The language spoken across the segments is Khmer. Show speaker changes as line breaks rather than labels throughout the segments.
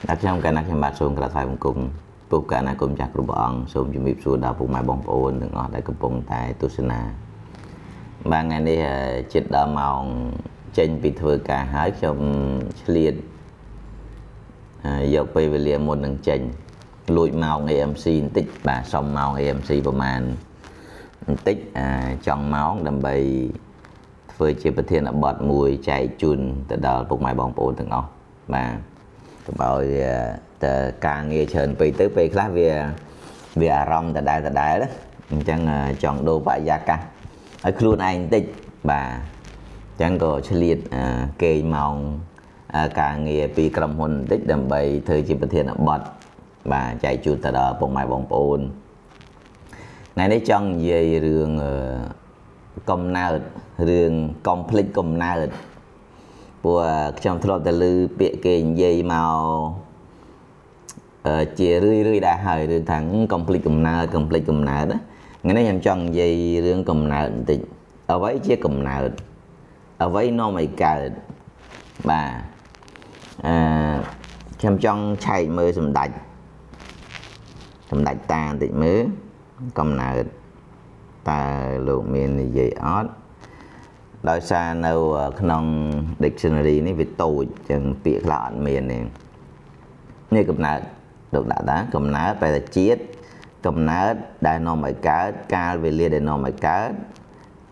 តែខ្ញុំកាលណាខ្ញុំបាទសូមក្រាបថ្វាយបង្គំពុកកាលណាគុំចាស់គ្រប់ព្រះអង្គសូមជំរាបសួរដល់ពុកម៉ែបងប្អូនទាំងអស់ដែលកំពុងតែទស្សនាបាទថ្ងៃនេះជិតដល់ម៉ោងចេញពីធ្វើការហើយខ្ញុំឆ្លៀតយកពេលវេលាមុននឹងចេញលួចម៉ោង AMC បន្តិចបាទសុំម៉ោង AMC ប្រហែលបន្តិចចង់ម៉ោងដើម្បីធ្វើជាប្រធានបទមួយចែកជូនទៅដល់ពុកម៉ែបងប្អូនទាំងអស់បាទកុំឲ្យតែការងារច្រើនពេកទៅពេលខ្លះវាអារម្មណ៍ដដែលដដែលអញ្ចឹងចង់ដូរបរិយាកាសឲ្យខ្លួនឯងបន្តិចបាទអញ្ចឹងក៏ឆ្លៀតគេងម៉ោងការងារពីក្រុមហ៊ុនបន្តិចដើម្បីធ្វើជាប្រធានបទបាទចែកជូនទៅដល់ពុកម៉ែបងប្អូនថ្ងៃនេះចង់និយាយរឿងកំណើតរឿងកុំភ្លេចកំណើតព្រោះខ្ញុំធ្លាប់តែឮពាក្យគេនិយាយមកជារឿយរឿយដែរហើយរឿងថាកុំភ្លេចកំណើតកុំភ្លេចកំណើតថ្ងៃនេះខ្ញុំចង់និយាយរឿងកំណើតបន្តិចអ្វីជាកំណើតអ្វីនាំឲ្យកើតបាទខ្ញុំចង់ឆែកមើលសម្ដេចតាបន្តិចមើលកំណើតតើលោកមាននិយាយអត់ដោយសារនៅក្នុង dictionary នេះវាតូចចឹងពាក្យខ្លះអត់មានទេនេះកំណើតលោកដាក់តាកំណើតបែរជាតិកំណើតដែលនាំឲ្យកើតកាលវេលាដែលនាំឲ្យកើត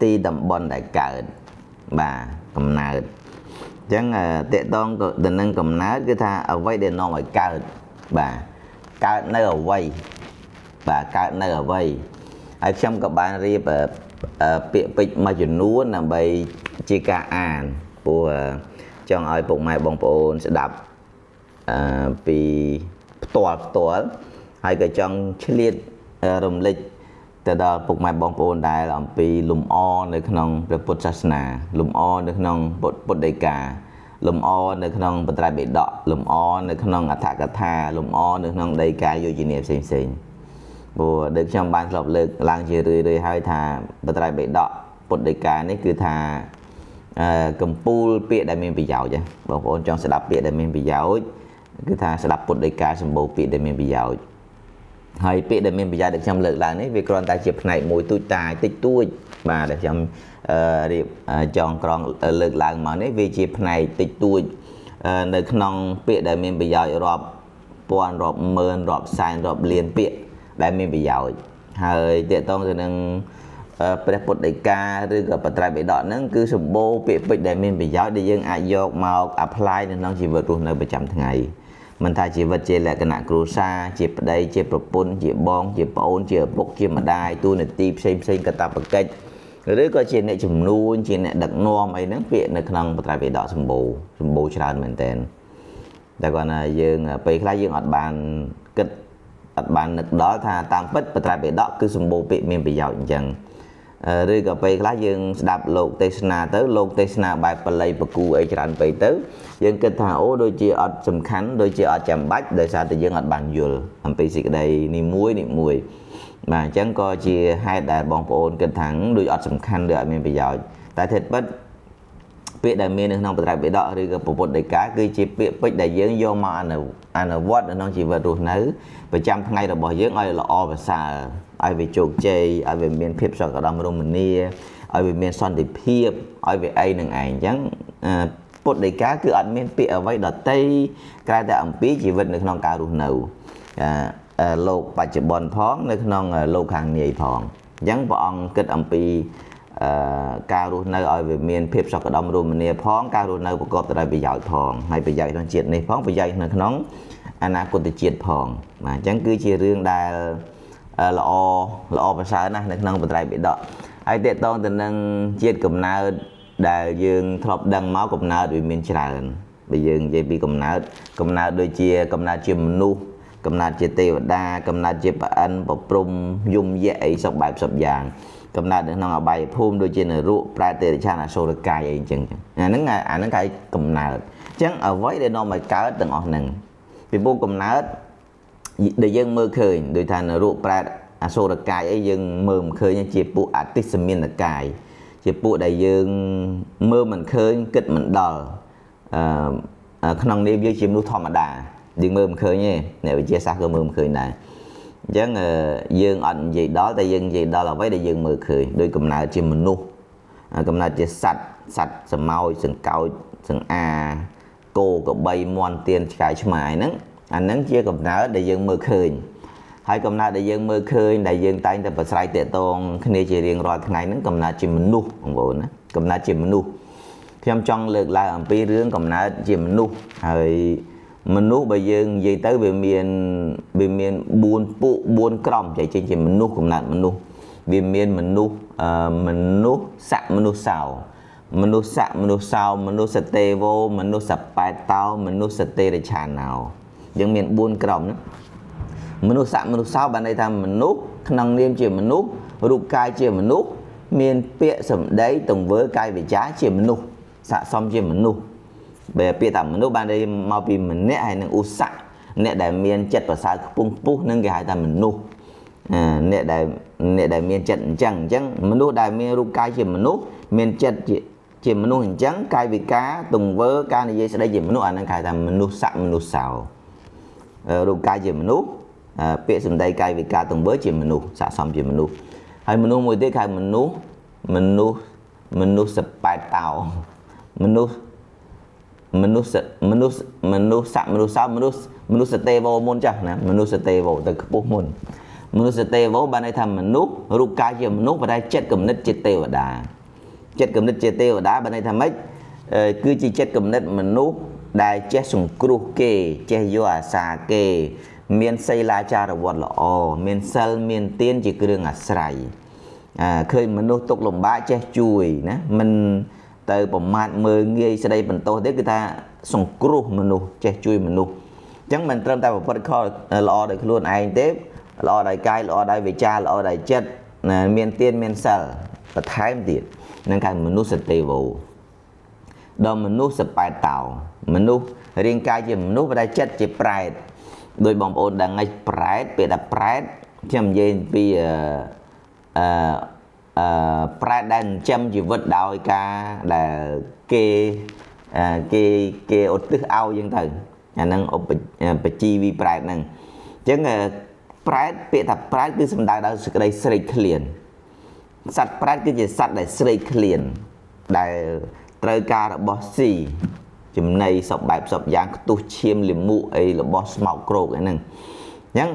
ទីតំបន់ដែលកើតបាទកំណើតអញ្ចឹងតកតងទៅនឹងកំណើតគឺថាអ្វីដែលនាំឲ្យកើតបាទកើតនៅអ្វីបាទកើតនៅអ្វីហើយខ្ញុំក៏បានរៀបពាក្យពេចន៍មួយចំនួនដើម្បីជាការអានព្រោះចង់ឲ្យពុកម៉ែបងប្អូនស្ដាប់ពីផ្ទាល់ហើយក៏ចង់ឆ្លៀតរំលេចទៅដល់ពុកម៉ែបងប្អូនដែលអំពីលំអនៅក្នុងព្រះពុទ្ធសាសនាលំអនៅក្នុងពុទ្ធដីកាលំអនៅក្នុងបត្រៃបិដកលំអនៅក្នុងអត្ថកថាលំអនៅក្នុងដីកាយោជនាផ្សេងផ្សេងព្រោះដូចខ្ញុំបានធ្លាប់លើកឡើងជារឿយៗហើយថាបត្រៃបិដកពុទ្ធដីកានេះគឺថាកំពូលពាក្យដែលមានប្រយោជន៍បងប្អូនចង់ស្ដាប់ពាក្យដែលមានប្រយោជន៍គឺថាស្ដាប់ពុទ្ធដីកាសម្បូរពាក្យដែលមានប្រយោជន៍ហើយពាក្យដែលមានប្រយោជន៍ដែលខ្ញុំលើកឡើងនេះវាគ្រាន់តែជាផ្នែកមួយទូចតាចតិចតួចបាទដែលខ្ញុំរៀបចងក្រងលើកឡើងមកនេះវាជាផ្នែកតិចតួចនៅក្នុងពាក្យដែលមានប្រយោជន៍រាប់ពាន់រាប់ម៉ឺនរាប់សែនរាប់លានពាក្យដែលមានប្រយោជន៍ហើយទាក់ទងទៅនឹងព្រះពុទ្ធដីកាឬក៏បត្រៃបិដកហ្នឹងគឺសម្បូរពាក្យពេចន៍ដែលមានប្រយោជន៍ដែលយើងអាចយកមក apply នៅក្នុងជីវិតរស់នៅប្រចាំថ្ងៃមិនថាជីវិតជាលក្ខណៈគ្រួសារជាប្តីជាប្រពន្ធជាបងជាប្អូនជាឪពុកជាម្ដាយតួនាទីផ្សេងផ្សេងកាតព្វកិច្ចឬក៏ជាអ្នកជំនួញជាអ្នកដឹកនាំអីហ្នឹងពាក្យនៅក្នុងបត្រៃបិដកសម្បូរច្រើនមែនទែនតែគាត់ថាយើងពេលខ្លះយើងអត់បានគិតអត់បាននឹកដល់ថាតាមពិតបត្រៃបិដកគឺសម្បូរពាក្យមានប្រយោជន៍អញ្ចឹងឬក៏ពេលខ្លះយើងស្ដាប់លោកទេសនាទៅលោកទេសនាបែបបល័យបកូអីច្រើនពេកទៅយើងគិតថាអូដូចជាអត់សំខាន់ដូចជាអត់ចាំបាច់ដោយសារតែយើងអត់បានយល់អំពីសេចក្តីនេះមួយបាទអញ្ចឹងក៏ជាហេតុដែលបងប្អូនគិតថាដូចអត់សំខាន់ឬអត់មានប្រយោជន៍តែធាតុពិតពាក្យដែលមាននៅក្នុងបត្រៃបិដកឬក៏ពុទ្ធដីកាគឺជាពាក្យពេចន៍ដែលយើងយកមកអនុវត្តនៅក្នុងជីវិតរស់នៅប្រចាំថ្ងៃរបស់យើងឲ្យល្អប្រសើរឲ្យវាជោគជ័យឲ្យវាមានភាពសុខដុមរមនាឲ្យវាមានសន្តិភាពឲ្យវាអីនឹងឯងអញ្ចឹងពុទ្ធដីកាគឺអត់មានពាក្យអ្វីដទៃក្រៅតែអំពីជីវិតនៅក្នុងការរស់នៅលោកបច្ចុប្បន្នផងនៅក្នុងលោកខាងនាយផងអញ្ចឹងព្រះអង្គគិតអំពីការរស់នៅឲ្យវាមានភាពសុខដុមរមនាផងការរស់នៅប្រកបទៅដោយប្រយោជន៍ផងហើយប្រយោជន៍ក្នុងជាតិនេះផងប្រយោជន៍នៅក្នុងអនាគតជាតិផងបាទអញ្ចឹងគឺជារឿងដែលល្អប្រសើរណាស់នៅក្នុងបត្រៃបិដកហើយទាក់ទងទៅនឹងជាតិកំណើតដែលយើងធ្លាប់ដឹងមកកំណើតវាមានច្រើនបើយើងនិយាយពីកំណើតដូចជាកំណើតជាមនុស្សកំណើតជាទេវតាកំណើតជាប្រអិនប្រព្រំយមយៈអីសពបែបសពយ៉ាងកំណើតនៅក្នុងអបាយភូមិដូចជានរកប្រែតទេរឆានអសុរកាយអីអញ្ចឹងអាហ្នឹងគេកំណើតអញ្ចឹងអ្វីដែលនាំឲ្យកើតទាំងអស់ហ្នឹងពីព្រោះកំណើតដែលយើងមើលឃើញដូចថានរកប្រែតអសុរកាយអីយើងមើលមិនឃើញជាពួកអតិសមានកាយជាពួកដែលយើងមើលមិនឃើញគិតមិនដល់ ក្នុងនាមយើងជាមនុស្សធម្មតា យើងមើលមិនឃើញទេអ្នកវិទ្យាសាស្ត្រក៏មើលមិនឃើញដែរអញ្ចឹងយើងអត់និយាយដល់តែយើងនិយាយដល់អ្វីដែលយើងមើលឃើញដោយកំណើតជាមនុស្សកំណើតជាសត្វសត្វសមោចសង្កោចសង្អាគោក្របីមាន់ទៀនឆ្កែឆ្មាហ្នឹងអាហ្នឹងជាកំណើតដែលយើងមើលឃើញហើយកំណើតដែលយើងមើលឃើញដែលយើងតែងតែប្រស្រ័យទាក់ទងគ្នាជារៀងរាល់ថ្ងៃហ្នឹងកំណើតជាមនុស្សបងប្អូនណាកំណើតជាមនុស្សខ្ញុំចង់លើកឡើងអំពីរឿងកំណើតជាមនុស្សហើយមនុស្សបើយើងនិយាយទៅវាមាន4ពួក4ក្រុមចែកចេញជាមនុស្សកំណើតមនុស្សវាមានមនុស្សមនុស្សស័កមនុស្សសោមនុស្សស័កមនុស្សសោមនុស្សទេវោមនុស្សបេតោមនុស្សទេរិឆាណោយើងមាន4ក្រុមណាមនុស្សស័កមនុស្សសោបានន័យថាមនុស្សក្នុងនាមជាមនុស្សរូបកាយជាមនុស្សមានពាក្យសម្ដីទង្វើកាយវិការជាមនុស្សស័ក្តិសមជាមនុស្សបើពាក្យថាមនុស្សបានន័យមកពីម្នាក់ហើយនឹងឧសៈអ្នកដែលមានចិត្តប្រសើរខ្ពង់ខ្ពស់នឹងគេហៅថាមនុស្សអ្នកដែលមានចិត្តអញ្ចឹងមនុស្សដែលមានរូបកាយជាមនុស្សមានចិត្តជាមនុស្សអញ្ចឹងកាយវិការទង្វើការនិយាយស្ដីជាមនុស្សអានឹងគេហៅថាមនុស្សស័កមនុស្សសោរូបកាយជាមនុស្សពាក្យសម្ដីកាយវិការទង្វើជាមនុស្សស័ក្តិសមជាមនុស្សហើយមនុស្សមួយទៀតគេហៅមនុស្សមនុស្សសបែតោមនុស្សមនុស្សមនុស្សមនុស្សស័កមនុស្សសោមនុស្សមនុស្សទេវោមុនចាស់ណាមនុស្សទេវោទៅខ្ពស់មុនមនុស្សទេវោបានន័យថាមនុស្សរូបកាយជាមនុស្សប៉ុន្តែចិត្តគំនិតជាទេវតាចិត្តគំនិតជាទេវតាបានន័យថាម៉េចគឺជាចិត្តគំនិតមនុស្សដែលចេះសង្គ្រោះគេចេះយកអាសាគេមានសីលាចារវត្តល្អមានសិលមានទានជាគ្រឿងអាស្រ័យឃើញមនុស្សទុក្ខលំបាកចេះជួយណាមិនទៅប្រមាថមើលងាយស្ដីបន្ទោសទេគឺថាសង្គ្រោះមនុស្សចេះជួយមនុស្សអញ្ចឹងមិនត្រឹមតែប្រព្រឹត្តខុសល្អដោយខ្លួនឯងទេល្អដោយកាយល្អដោយវិចារល្អដោយចិត្តណាមានទានមានសិលបន្ថែមទៀតនឹងគេមនុស្សទេវោដល់មនុស្សសបែតោមនុស្សរាងកាយជាមនុស្សប៉ុន្តែចិត្តជាប្រែតដោយបងប្អូនដឹងហើយប្រែតពេលថាប្រែតខ្ញុំនិយាយពីប្រែតដែលចិញ្ចឹមជីវិតដោយការដែលគេគេឧទ្ទិសឲ្យចឹងទៅអាហ្នឹងឧបជីវីប្រែតហ្នឹងអញ្ចឹងប្រែតពាក្យថាប្រែតគឺសំដៅដល់សេចក្តីស្រេកឃ្លានសត្វប្រែតគឺជាសត្វដែលស្រេកឃ្លានដែលត្រូវការរបស់ស៊ីចំណីសពបែបសពយ៉ាងខ្ទុះឈាមលាមកអីរបស់ស្មោកគ្រោកអីហ្នឹងអញ្ចឹង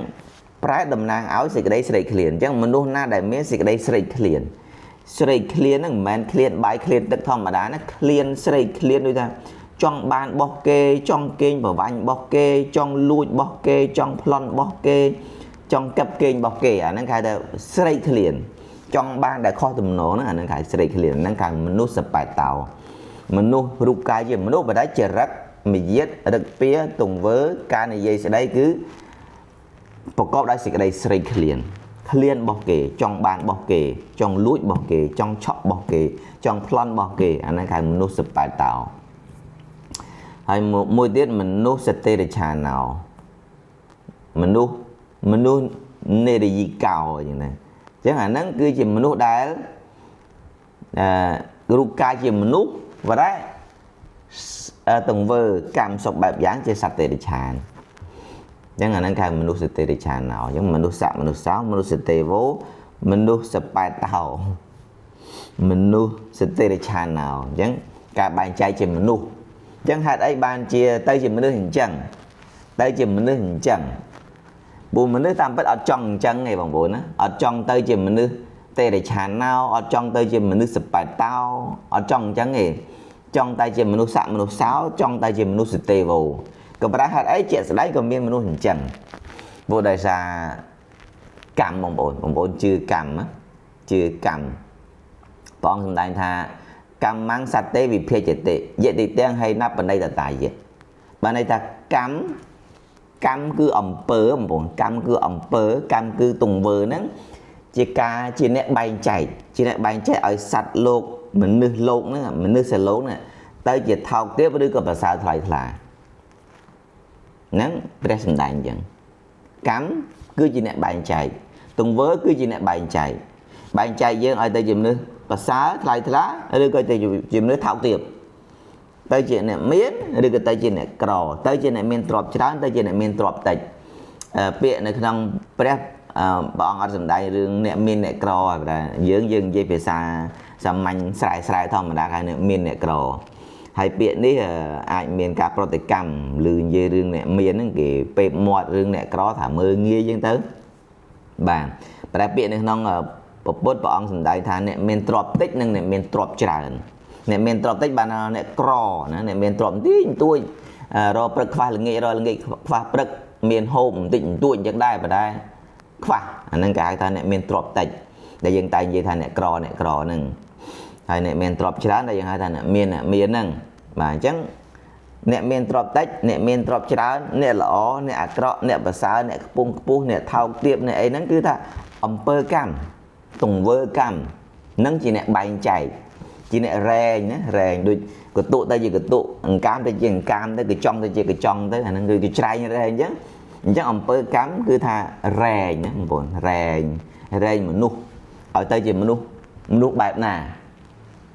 ប្រែតតំណាងឲ្យសេចក្តីស្រេកឃ្លានអញ្ចឹងមនុស្សណាដែលមានសេចក្តីស្រេកឃ្លានស្រេកឃ្លានហ្នឹងមិនមែនឃ្លានបាយឃ្លានទឹកធម្មតាណាឃ្លានស្រេកឃ្លានដូចថាចង់បានរបស់គេចង់កេងប្រវាញ់របស់គេចង់លួចរបស់គេចង់ប្លន់របស់គេចង់កឹបកេងរបស់គេអាហ្នឹងគេហៅថាស្រេកឃ្លានចង់បានដែលខុសទំនងហ្នឹងអាហ្នឹងគេហៅស្រេកឃ្លានហ្នឹងគេហៅមនុស្សសបែតោមនុស្សរូបកាយជាមនុស្សបើតែចរិតមយាទរឹកពៀទង្វើការនិយាយស្ដីគឺប្រកបដោយសេចក្តីស្រេកឃ្លានឃ្លានរបស់គេចង់បានរបស់គេចង់លួចរបស់គេចង់ឆក់របស់គេចង់ប្លន់របស់គេអាហ្នឹងគេហៅមនុស្សសបែតោហើយមួយទៀតមនុស្សសតិរិឆាណោមនុស្សនិរយិកោអញ្ចឹងណាអញ្ចឹងអាហ្នឹងគឺជាមនុស្សដែលរូបកាយជាមនុស្សប៉ុន្តែទង្វើកម្មសពបែបយ៉ាងជាសត្វតិរិឆានអញ្ចឹងអាហ្នឹងគេហៅមនុស្សសតិរិឆានណោអញ្ចឹងមនុស្សស័កមនុស្សសោមនុស្សទេវោមនុស្សសបែតោមនុស្សសតិរិឆានណោអញ្ចឹងការបែងចែកជាមនុស្សអញ្ចឹងហេតុអីបានជាទៅជាមនុស្សអញ្ចឹងទៅជាមនុស្សអញ្ចឹងព្រោះមនុស្សតាមពិតអត់ចង់អញ្ចឹងទេបងប្អូនណាអត់ចង់ទៅជាមនុស្សទេរិឆានណោអត់ចង់ទៅជាមនុស្សសបែតោអត់ចង់អញ្ចឹងទេចង់តែជាមនុស្សស័កមនុស្សសោចង់តែជាមនុស្សទេវោក៏ប្រហែលហេតុអីជាក់ស្ដែងក៏មានមនុស្សអញ្ចឹងព្រោះដោយសារកម្មបងប្អូនជឿកម្មជឿកម្មព្រះអង្គសម្ដែងថាកម្មੰសត្វទេវិភាជតិយតិទាំងហេណបណិតតាយៈបានន័យថាកម្មគឺអំពើបងប្អូនកម្មគឺអំពើកម្មគឺទង្វើហ្នឹងជាការជាអ្នកបែងចែកជាអ្នកបែងចែកឲ្យសត្វលោកមនុស្សលោកហ្នឹងមនុស្សលោកហ្នឹងទៅជាថោកទាបឬក៏ប្រសើរថ្លៃថ្លាហ្នឹងព្រះសម្ដែងអញ្ចឹងកម្មគឺជាអ្នកបែងចែកទង្វើគឺជាអ្នកបែងចែកបែងចែកយើងឲ្យទៅជាមនុស្សប្រសើរថ្លៃថ្លាឬក៏ទៅជាមនុស្សថោកទាប ទៅជាអ្នកមានឬក៏ទៅជាអ្នកក្រទៅជាអ្នកមានទ្រព្យច្រើនទៅជាអ្នកមានទ្រព្យតិចពាក្យនៅក្នុងព្រះព្រះអង្គអត់សំដែងរឿងអ្នកមានអ្នកក្រហើយតែយើងនិយាយភាសាសាមញ្ញស្រែស្រែធម្មតាគេអ្នកមានអ្នកក្រហើយពាក្យនេះអាចមានការប្រតិកម្មឬនិយាយរឿងអ្នកមានហ្នឹងគេពេបមាត់រឿងអ្នកក្រថាមើលងាយចឹងទៅបាទតែពាក្យនៅក្នុងពុទ្ធព្រះអង្គសម្ដែងថាអ្នកមានទ្រព្យតិចនិងអ្នកមានទ្រព្យច្រើនអ្នកមានទ្រព្យតិចបានអ្នកក្រណាអ្នកមានទ្រព្យបន្តិចបន្តួចរកព្រឹកខ្វះល្ងាចរកល្ងាចខ្វះព្រឹកមានហូបបន្តិចបន្តួចអញ្ចឹងដែរប៉ុន្តែខ្វះអាហ្នឹងគេហៅថាអ្នកមានទ្រព្យតិចដែលយើងតែនិយាយថាអ្នកក្រអ្នកក្រហ្នឹងហើយអ្នកមានទ្រព្យច្រើនដែលយើងហៅថាអ្នកមានអ្នកមានហ្នឹងបាទអញ្ចឹងអ្នកមានទ្រព្យតិចអ្នកមានទ្រព្យច្រើនអ្នកល្អអ្នកអាក្រក់អ្នកប្រសើរអ្នកខ្ពង់ខ្ពស់អ្នកថោកទាបអ្នកអីហ្នឹងគឺថាអំពើកម្មទង្វើកម្មនឹងជាអ្នកបែងចែកជាអ្នករែងណារែងដូចកតុទៅជាកតុអង្កាមទៅជាអង្កាមទៅកញ្ចង់ទៅជាកញ្ចង់ទៅអាហ្នឹងគឺច្រែងរែងអញ្ចឹងអញ្ចឹងអំពើកម្មគឺថារែងណាបងប្អូនរែងរែងមនុស្សឲ្យទៅជាមនុស្សមនុស្សបែបណា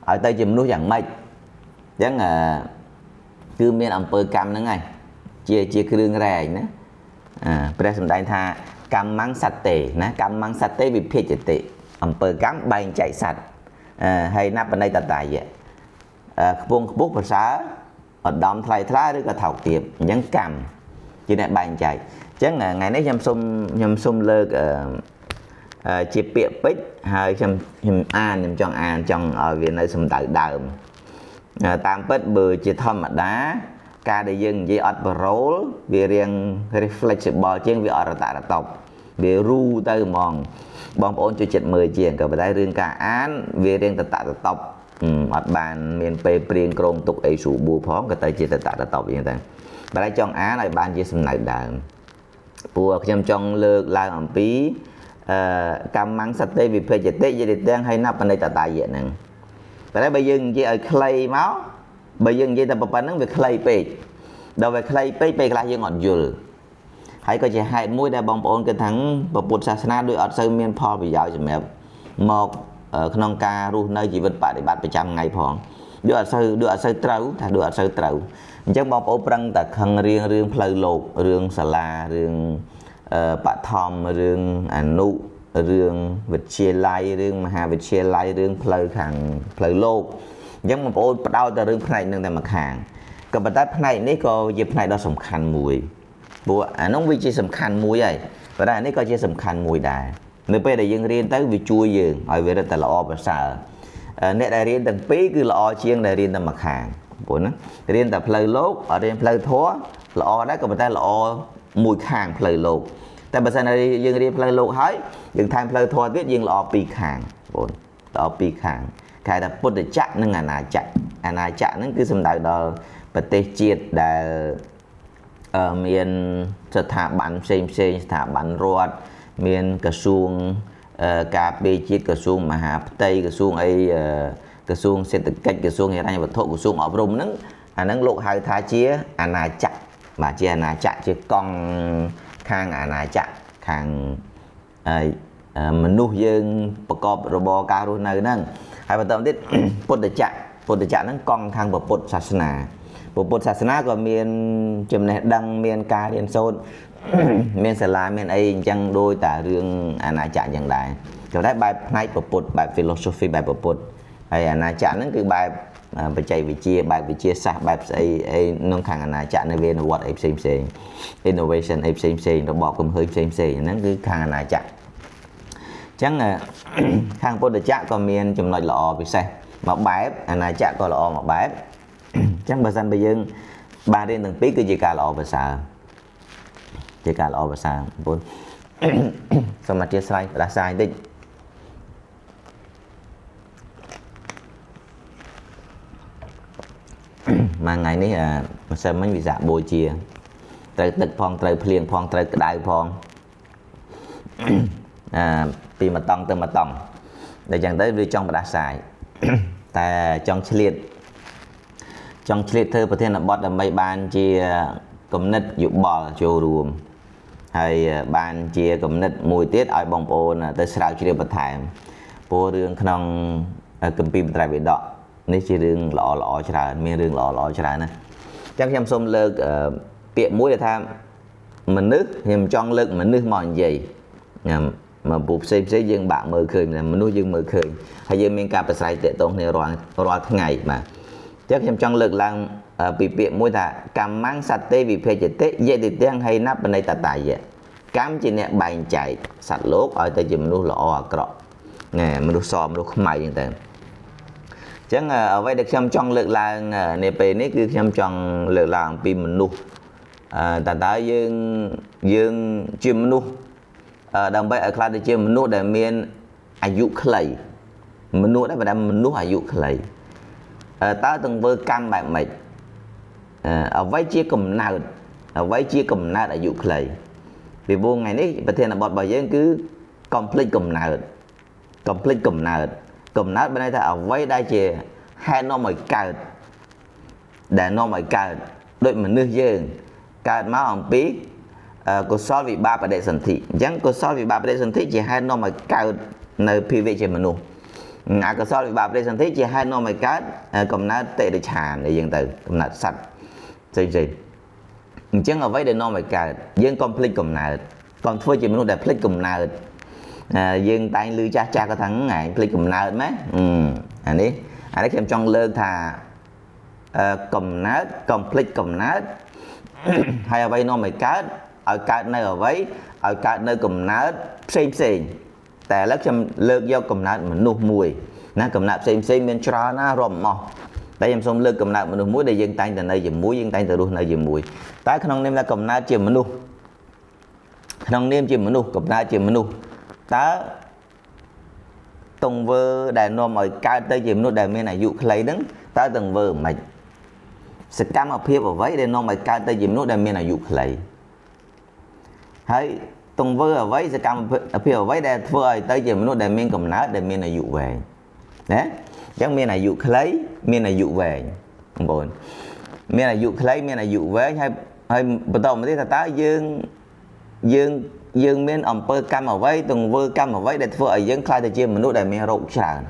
ឲ្យទៅជាមនុស្សយ៉ាងម៉េចអញ្ចឹងគឺមានអំពើកម្មហ្នឹងហើយជាគ្រឿងរែងណាព្រះសម្ដែងថាកម្មੰសត្វេណាកម្មੰសត្វេវិភាជតិអំពើកម្មបែងចែកសត្វហើយណបនិតតាយៈខ្ពង់ខ្ពស់ប្រសើរឧត្តមថ្លៃថ្លាឬក៏ថោកទាបអញ្ចឹងកម្មជាអ្នកបែងចែកអញ្ចឹងថ្ងៃនេះខ្ញុំសូមលើកជាពាក្យពេចន៍ហើយខ្ញុំអានខ្ញុំចង់អានចង់ឲ្យវានៅសំដៅដើមតាមពិតបើជាធម្មតាការដែលយើងនិយាយអត់ប្រូលវារៀង reflexible ជាងវាអត់រតរតប់វារូទៅហ្មងបងប្អូនជួយចិត្តមើលជាងក៏ប៉ុន្តែរឿងការអានវារៀងតតតតប់អត់បានមានពេលព្រៀងក្រងទុកអីស្រួលបួផងក៏ទៅជាតតតតប់អញ្ចឹងទៅបើតែចង់អានឲ្យបានជាសំណៅដើមព្រោះខ្ញុំចង់លើកឡើងអំពីកម្មੰសតិវិភេជតិយតិទាំងហើយណបនិតតាយៈហ្នឹងតែបើយើងនិយាយឲ្យខ្លីមកបើយើងនិយាយតែប៉ុណ្្នឹងវាខ្លីពេកដល់វាខ្លីពេកពេលខ្លះយើងអត់យល់ហើយក៏ជាហេតុមួយដែលបងប្អូនគិតថាពុទ្ធសាសនាដូចអត់សូវមានផលប្រយោជន៍សម្រាប់មកក្នុងការរស់នៅជីវិតបដិបត្តិប្រចាំថ្ងៃផងដូចអត់សូវត្រូវថាដូចអត់សូវត្រូវអញ្ចឹងបងប្អូនប្រឹងតែខឹងរឿងផ្លូវលោករឿងសាលារឿងបឋមរឿងអនុរឿងវិទ្យាល័យរឿងមហាវិទ្យាល័យរឿងផ្លូវខាងផ្លូវលោកអញ្ចឹងបងប្អូនផ្ដោតតែរឿងផ្នែកនឹងតែម្ខាងក៏ប៉ុន្តែផ្នែកនេះក៏ជាផ្នែកដ៏សំខាន់មួយព្រោះអានោះវាជាសំខាន់មួយហើយប៉ុន្តែអានេះក៏ជាសំខាន់មួយដែរនៅពេលដែលយើងរៀនទៅវាជួយយើងឲ្យវារឹតតែល្អប្រសើរអ្នកដែលរៀនទាំងពីរគឺល្អជាងដែលរៀនតែម្ខាងព្រោះណារៀនតែផ្លូវលោកអត់រៀនផ្លូវធម៌ល្អដែរក៏ប៉ុន្តែល្អមួយខាងផ្លូវលោកតែបើសិនយើងរៀនផ្លូវលោកហើយយើងថែមផ្លូវធម៌ទៀតយើងល្អពីរខាងបងល្អពីរខាងគេថាពុទ្ធចក្រនិងអាណាចក្រអាណាចក្រហ្នឹងគឺសំដៅដល់ប្រទេសជាតិដែលមានស្ថាប័នផ្សេងផ្សេងស្ថាប័នរដ្ឋមានក្រសួងការពារជាតិក្រសួងមហាផ្ទៃក្រសួងអីក្រសួងសេដ្ឋកិច្ចក្រសួងហិរញ្ញវត្ថុក្រសួងអប់រំហ្នឹងអាហ្នឹងលោកហៅថាជាអាណាចក្របាទជាអាណាចក្រជាកង់ខាងអាណាចក្រខាងមនុស្សយើងប្រកបរបរការរស់នៅហ្នឹងហើយបន្តទៀតពុទ្ធចក្រពុទ្ធចក្រហ្នឹងកង់ខាងពុទ្ធសាសនាពុទ្ធសាសនាក៏មានចំណេះដឹងមានការរៀនសូត្រមានសាលាមានអីអញ្ចឹងដូចតែរឿងអាណាចក្រអញ្ចឹងដែរក៏តែបែបផ្នែកពុទ្ធបែប philosophy បែបពុទ្ធហើយអាណាចក្រហ្នឹងគឺបែបបច្ចេកវិទ្យាបែបវិទ្យាសាស្ត្របែបស្អីអីក្នុងខាងអាណាចក្រនៅវានវត្តអីផ្សេងផ្សេង innovation អីផ្សេងផ្សេងរបបកំហើញផ្សេងផ្សេងហ្នឹងគឺខាងអាណាចក្រអញ្ចឹងខាងពុទ្ធចក្រក៏មានចំណុចល្អពិសេសមួយបែបអាណាចក្រក៏ល្អមួយបែបអញ្ចឹងបើសិនបើយើងបានរៀនទាំងពីរគឺជាការល្អប្រសើរជាការល្អប្រសើរបងប្អូនសូមអធិស្ឋានផ្ដាសាយបន្តិចមួយថ្ងៃនេះម្សិលមិញវិសាខបូជាត្រូវទឹកផងត្រូវភ្លៀងផងត្រូវក្តៅផងពីមួយតង់ទៅមួយតង់ដល់ចឹងទៅវាចង់ផ្ដាសាយតែចង់ឆ្លៀតធ្វើប្រធានបទដើម្បីបានជាគំនិតយោបល់ចូលរួមហើយបានជាគំនិតមួយទៀតឲ្យបងប្អូនទៅស្រាវជ្រាវបន្ថែមព្រោះរឿងក្នុងគម្ពីរបត្រៃបិដក នេះជារឿងល្អល្អច្រើនមានរឿងល្អល្អច្រើនណាអញ្ចឹងខ្ញុំសូមលើកពាក្យមួយដែលថាមនុស្សខ្ញុំចង់លើកមនុស្សមកនិយាយខ្ញុំមកពូផ្សេងផ្សេងយើងបាក់មើលឃើញមនុស្សយើងមើលឃើញហើយយើងមានការប្រស្រ័យទាក់ទងគ្នារាល់ថ្ងៃបាទអញ្ចឹងខ្ញុំចង់លើកឡើងពីពាក្យមួយថាកម្មੰសត្វទេវិភេចតិយតិទាំងហេណបនិតតាយៈកម្មជាអ្នកបែងចែកសត្វលោកឲ្យទៅជាមនុស្សល្អអាក្រក់ណែមនុស្សសមនុស្សខ្មៅអញ្ចឹងទៅអញ្ចឹងអ្វីដែលខ្ញុំចង់លើកឡើងនាពេលនេះគឺខ្ញុំចង់លើកឡើងអំពីមនុស្សតើយើងជាមនុស្សដើម្បីឲ្យខ្លះទៅជាមនុស្សដែលមានអាយុខ្លីមនុស្សដែលមិនមនុស្សអាយុខ្លីតើទង្វើកម្មបែបម៉េចអ្វីជាកំណើតអ្វីជាកំណើតអាយុខ្លីពីព្រោះថ្ងៃនេះប្រធានបទរបស់យើងគឺកុំភ្លេចកំណើតកុំភ្លេចកំណើតកំណើតបានន័យថាអ្វីដែលជាហេតុនាំឲ្យកើតដែលនាំឲ្យកើតដូចមនុស្សយើងកើតមកអំពីកុសលវិបាកបដិសន្ធិអញ្ចឹងកុសលវិបាកបដិសន្ធិជាហេតុនាំឲ្យកើតនៅភាវៈជាមនុស្សអកុសលវិបាកបដិសន្ធិជាហេតុនាំឲ្យកើតកំណើតតិរិឆានអីចឹងទៅកំណើតសត្វផ្សេងៗអញ្ចឹងអ្វីដែលនាំឲ្យកើតយើងកុំភ្លេចកំណើតកុំធ្វើជាមនុស្សដែលភ្លេចកំណើតយើងតែងឮចាស់ចាស់គាត់ថាថ្ងៃភ្លេចកំណើតម៉េចអានេះខ្ញុំចង់លើកថាកំណើតកុំភ្លេចកំណើតហើយអ្វីនាំឲ្យកើតឲ្យកើតនៅអ្វីឲ្យកើតនៅកំណើតផ្សេងផ្សេងតែឥឡូវខ្ញុំលើកយកកំណើតមនុស្សមួយណាកំណើតផ្សេងផ្សេងមានច្រើនណាស់រាប់មិនអស់តែខ្ញុំសូមលើកកំណើតមនុស្សមួយដែលយើងតែងតែនៅជាមួយយើងតែងតែរស់នៅជាមួយតែក្នុងនាមថាកំណើតជាមនុស្សក្នុងនាមជាមនុស្សកំណើតជាមនុស្សតើទង្វើដែលនាំឲ្យកើតទៅជាមនុស្សដែលមានអាយុខ្លីហ្នឹងតើទង្វើមិនសកម្មភាពអ្វីដែលនាំឲ្យកើតទៅជាមនុស្សដែលមានអាយុខ្លីហើយទង្វើអ្វីសកម្មភាពអ្វីដែលធ្វើឲ្យទៅជាមនុស្សដែលមានកំណើតដែលមានអាយុវែងណាអញ្ចឹងមានអាយុខ្លីមានអាយុវែងបងប្អូនមានអាយុខ្លីមានអាយុវែងហើយបន្តមកទៀតថាតើយើងមានអំពើកម្មអ្វីទង្វើកម្មអ្វីដែលធ្វើឲ្យយើងក្លាយទៅជាមនុស្សដែលមានរោគច្រើន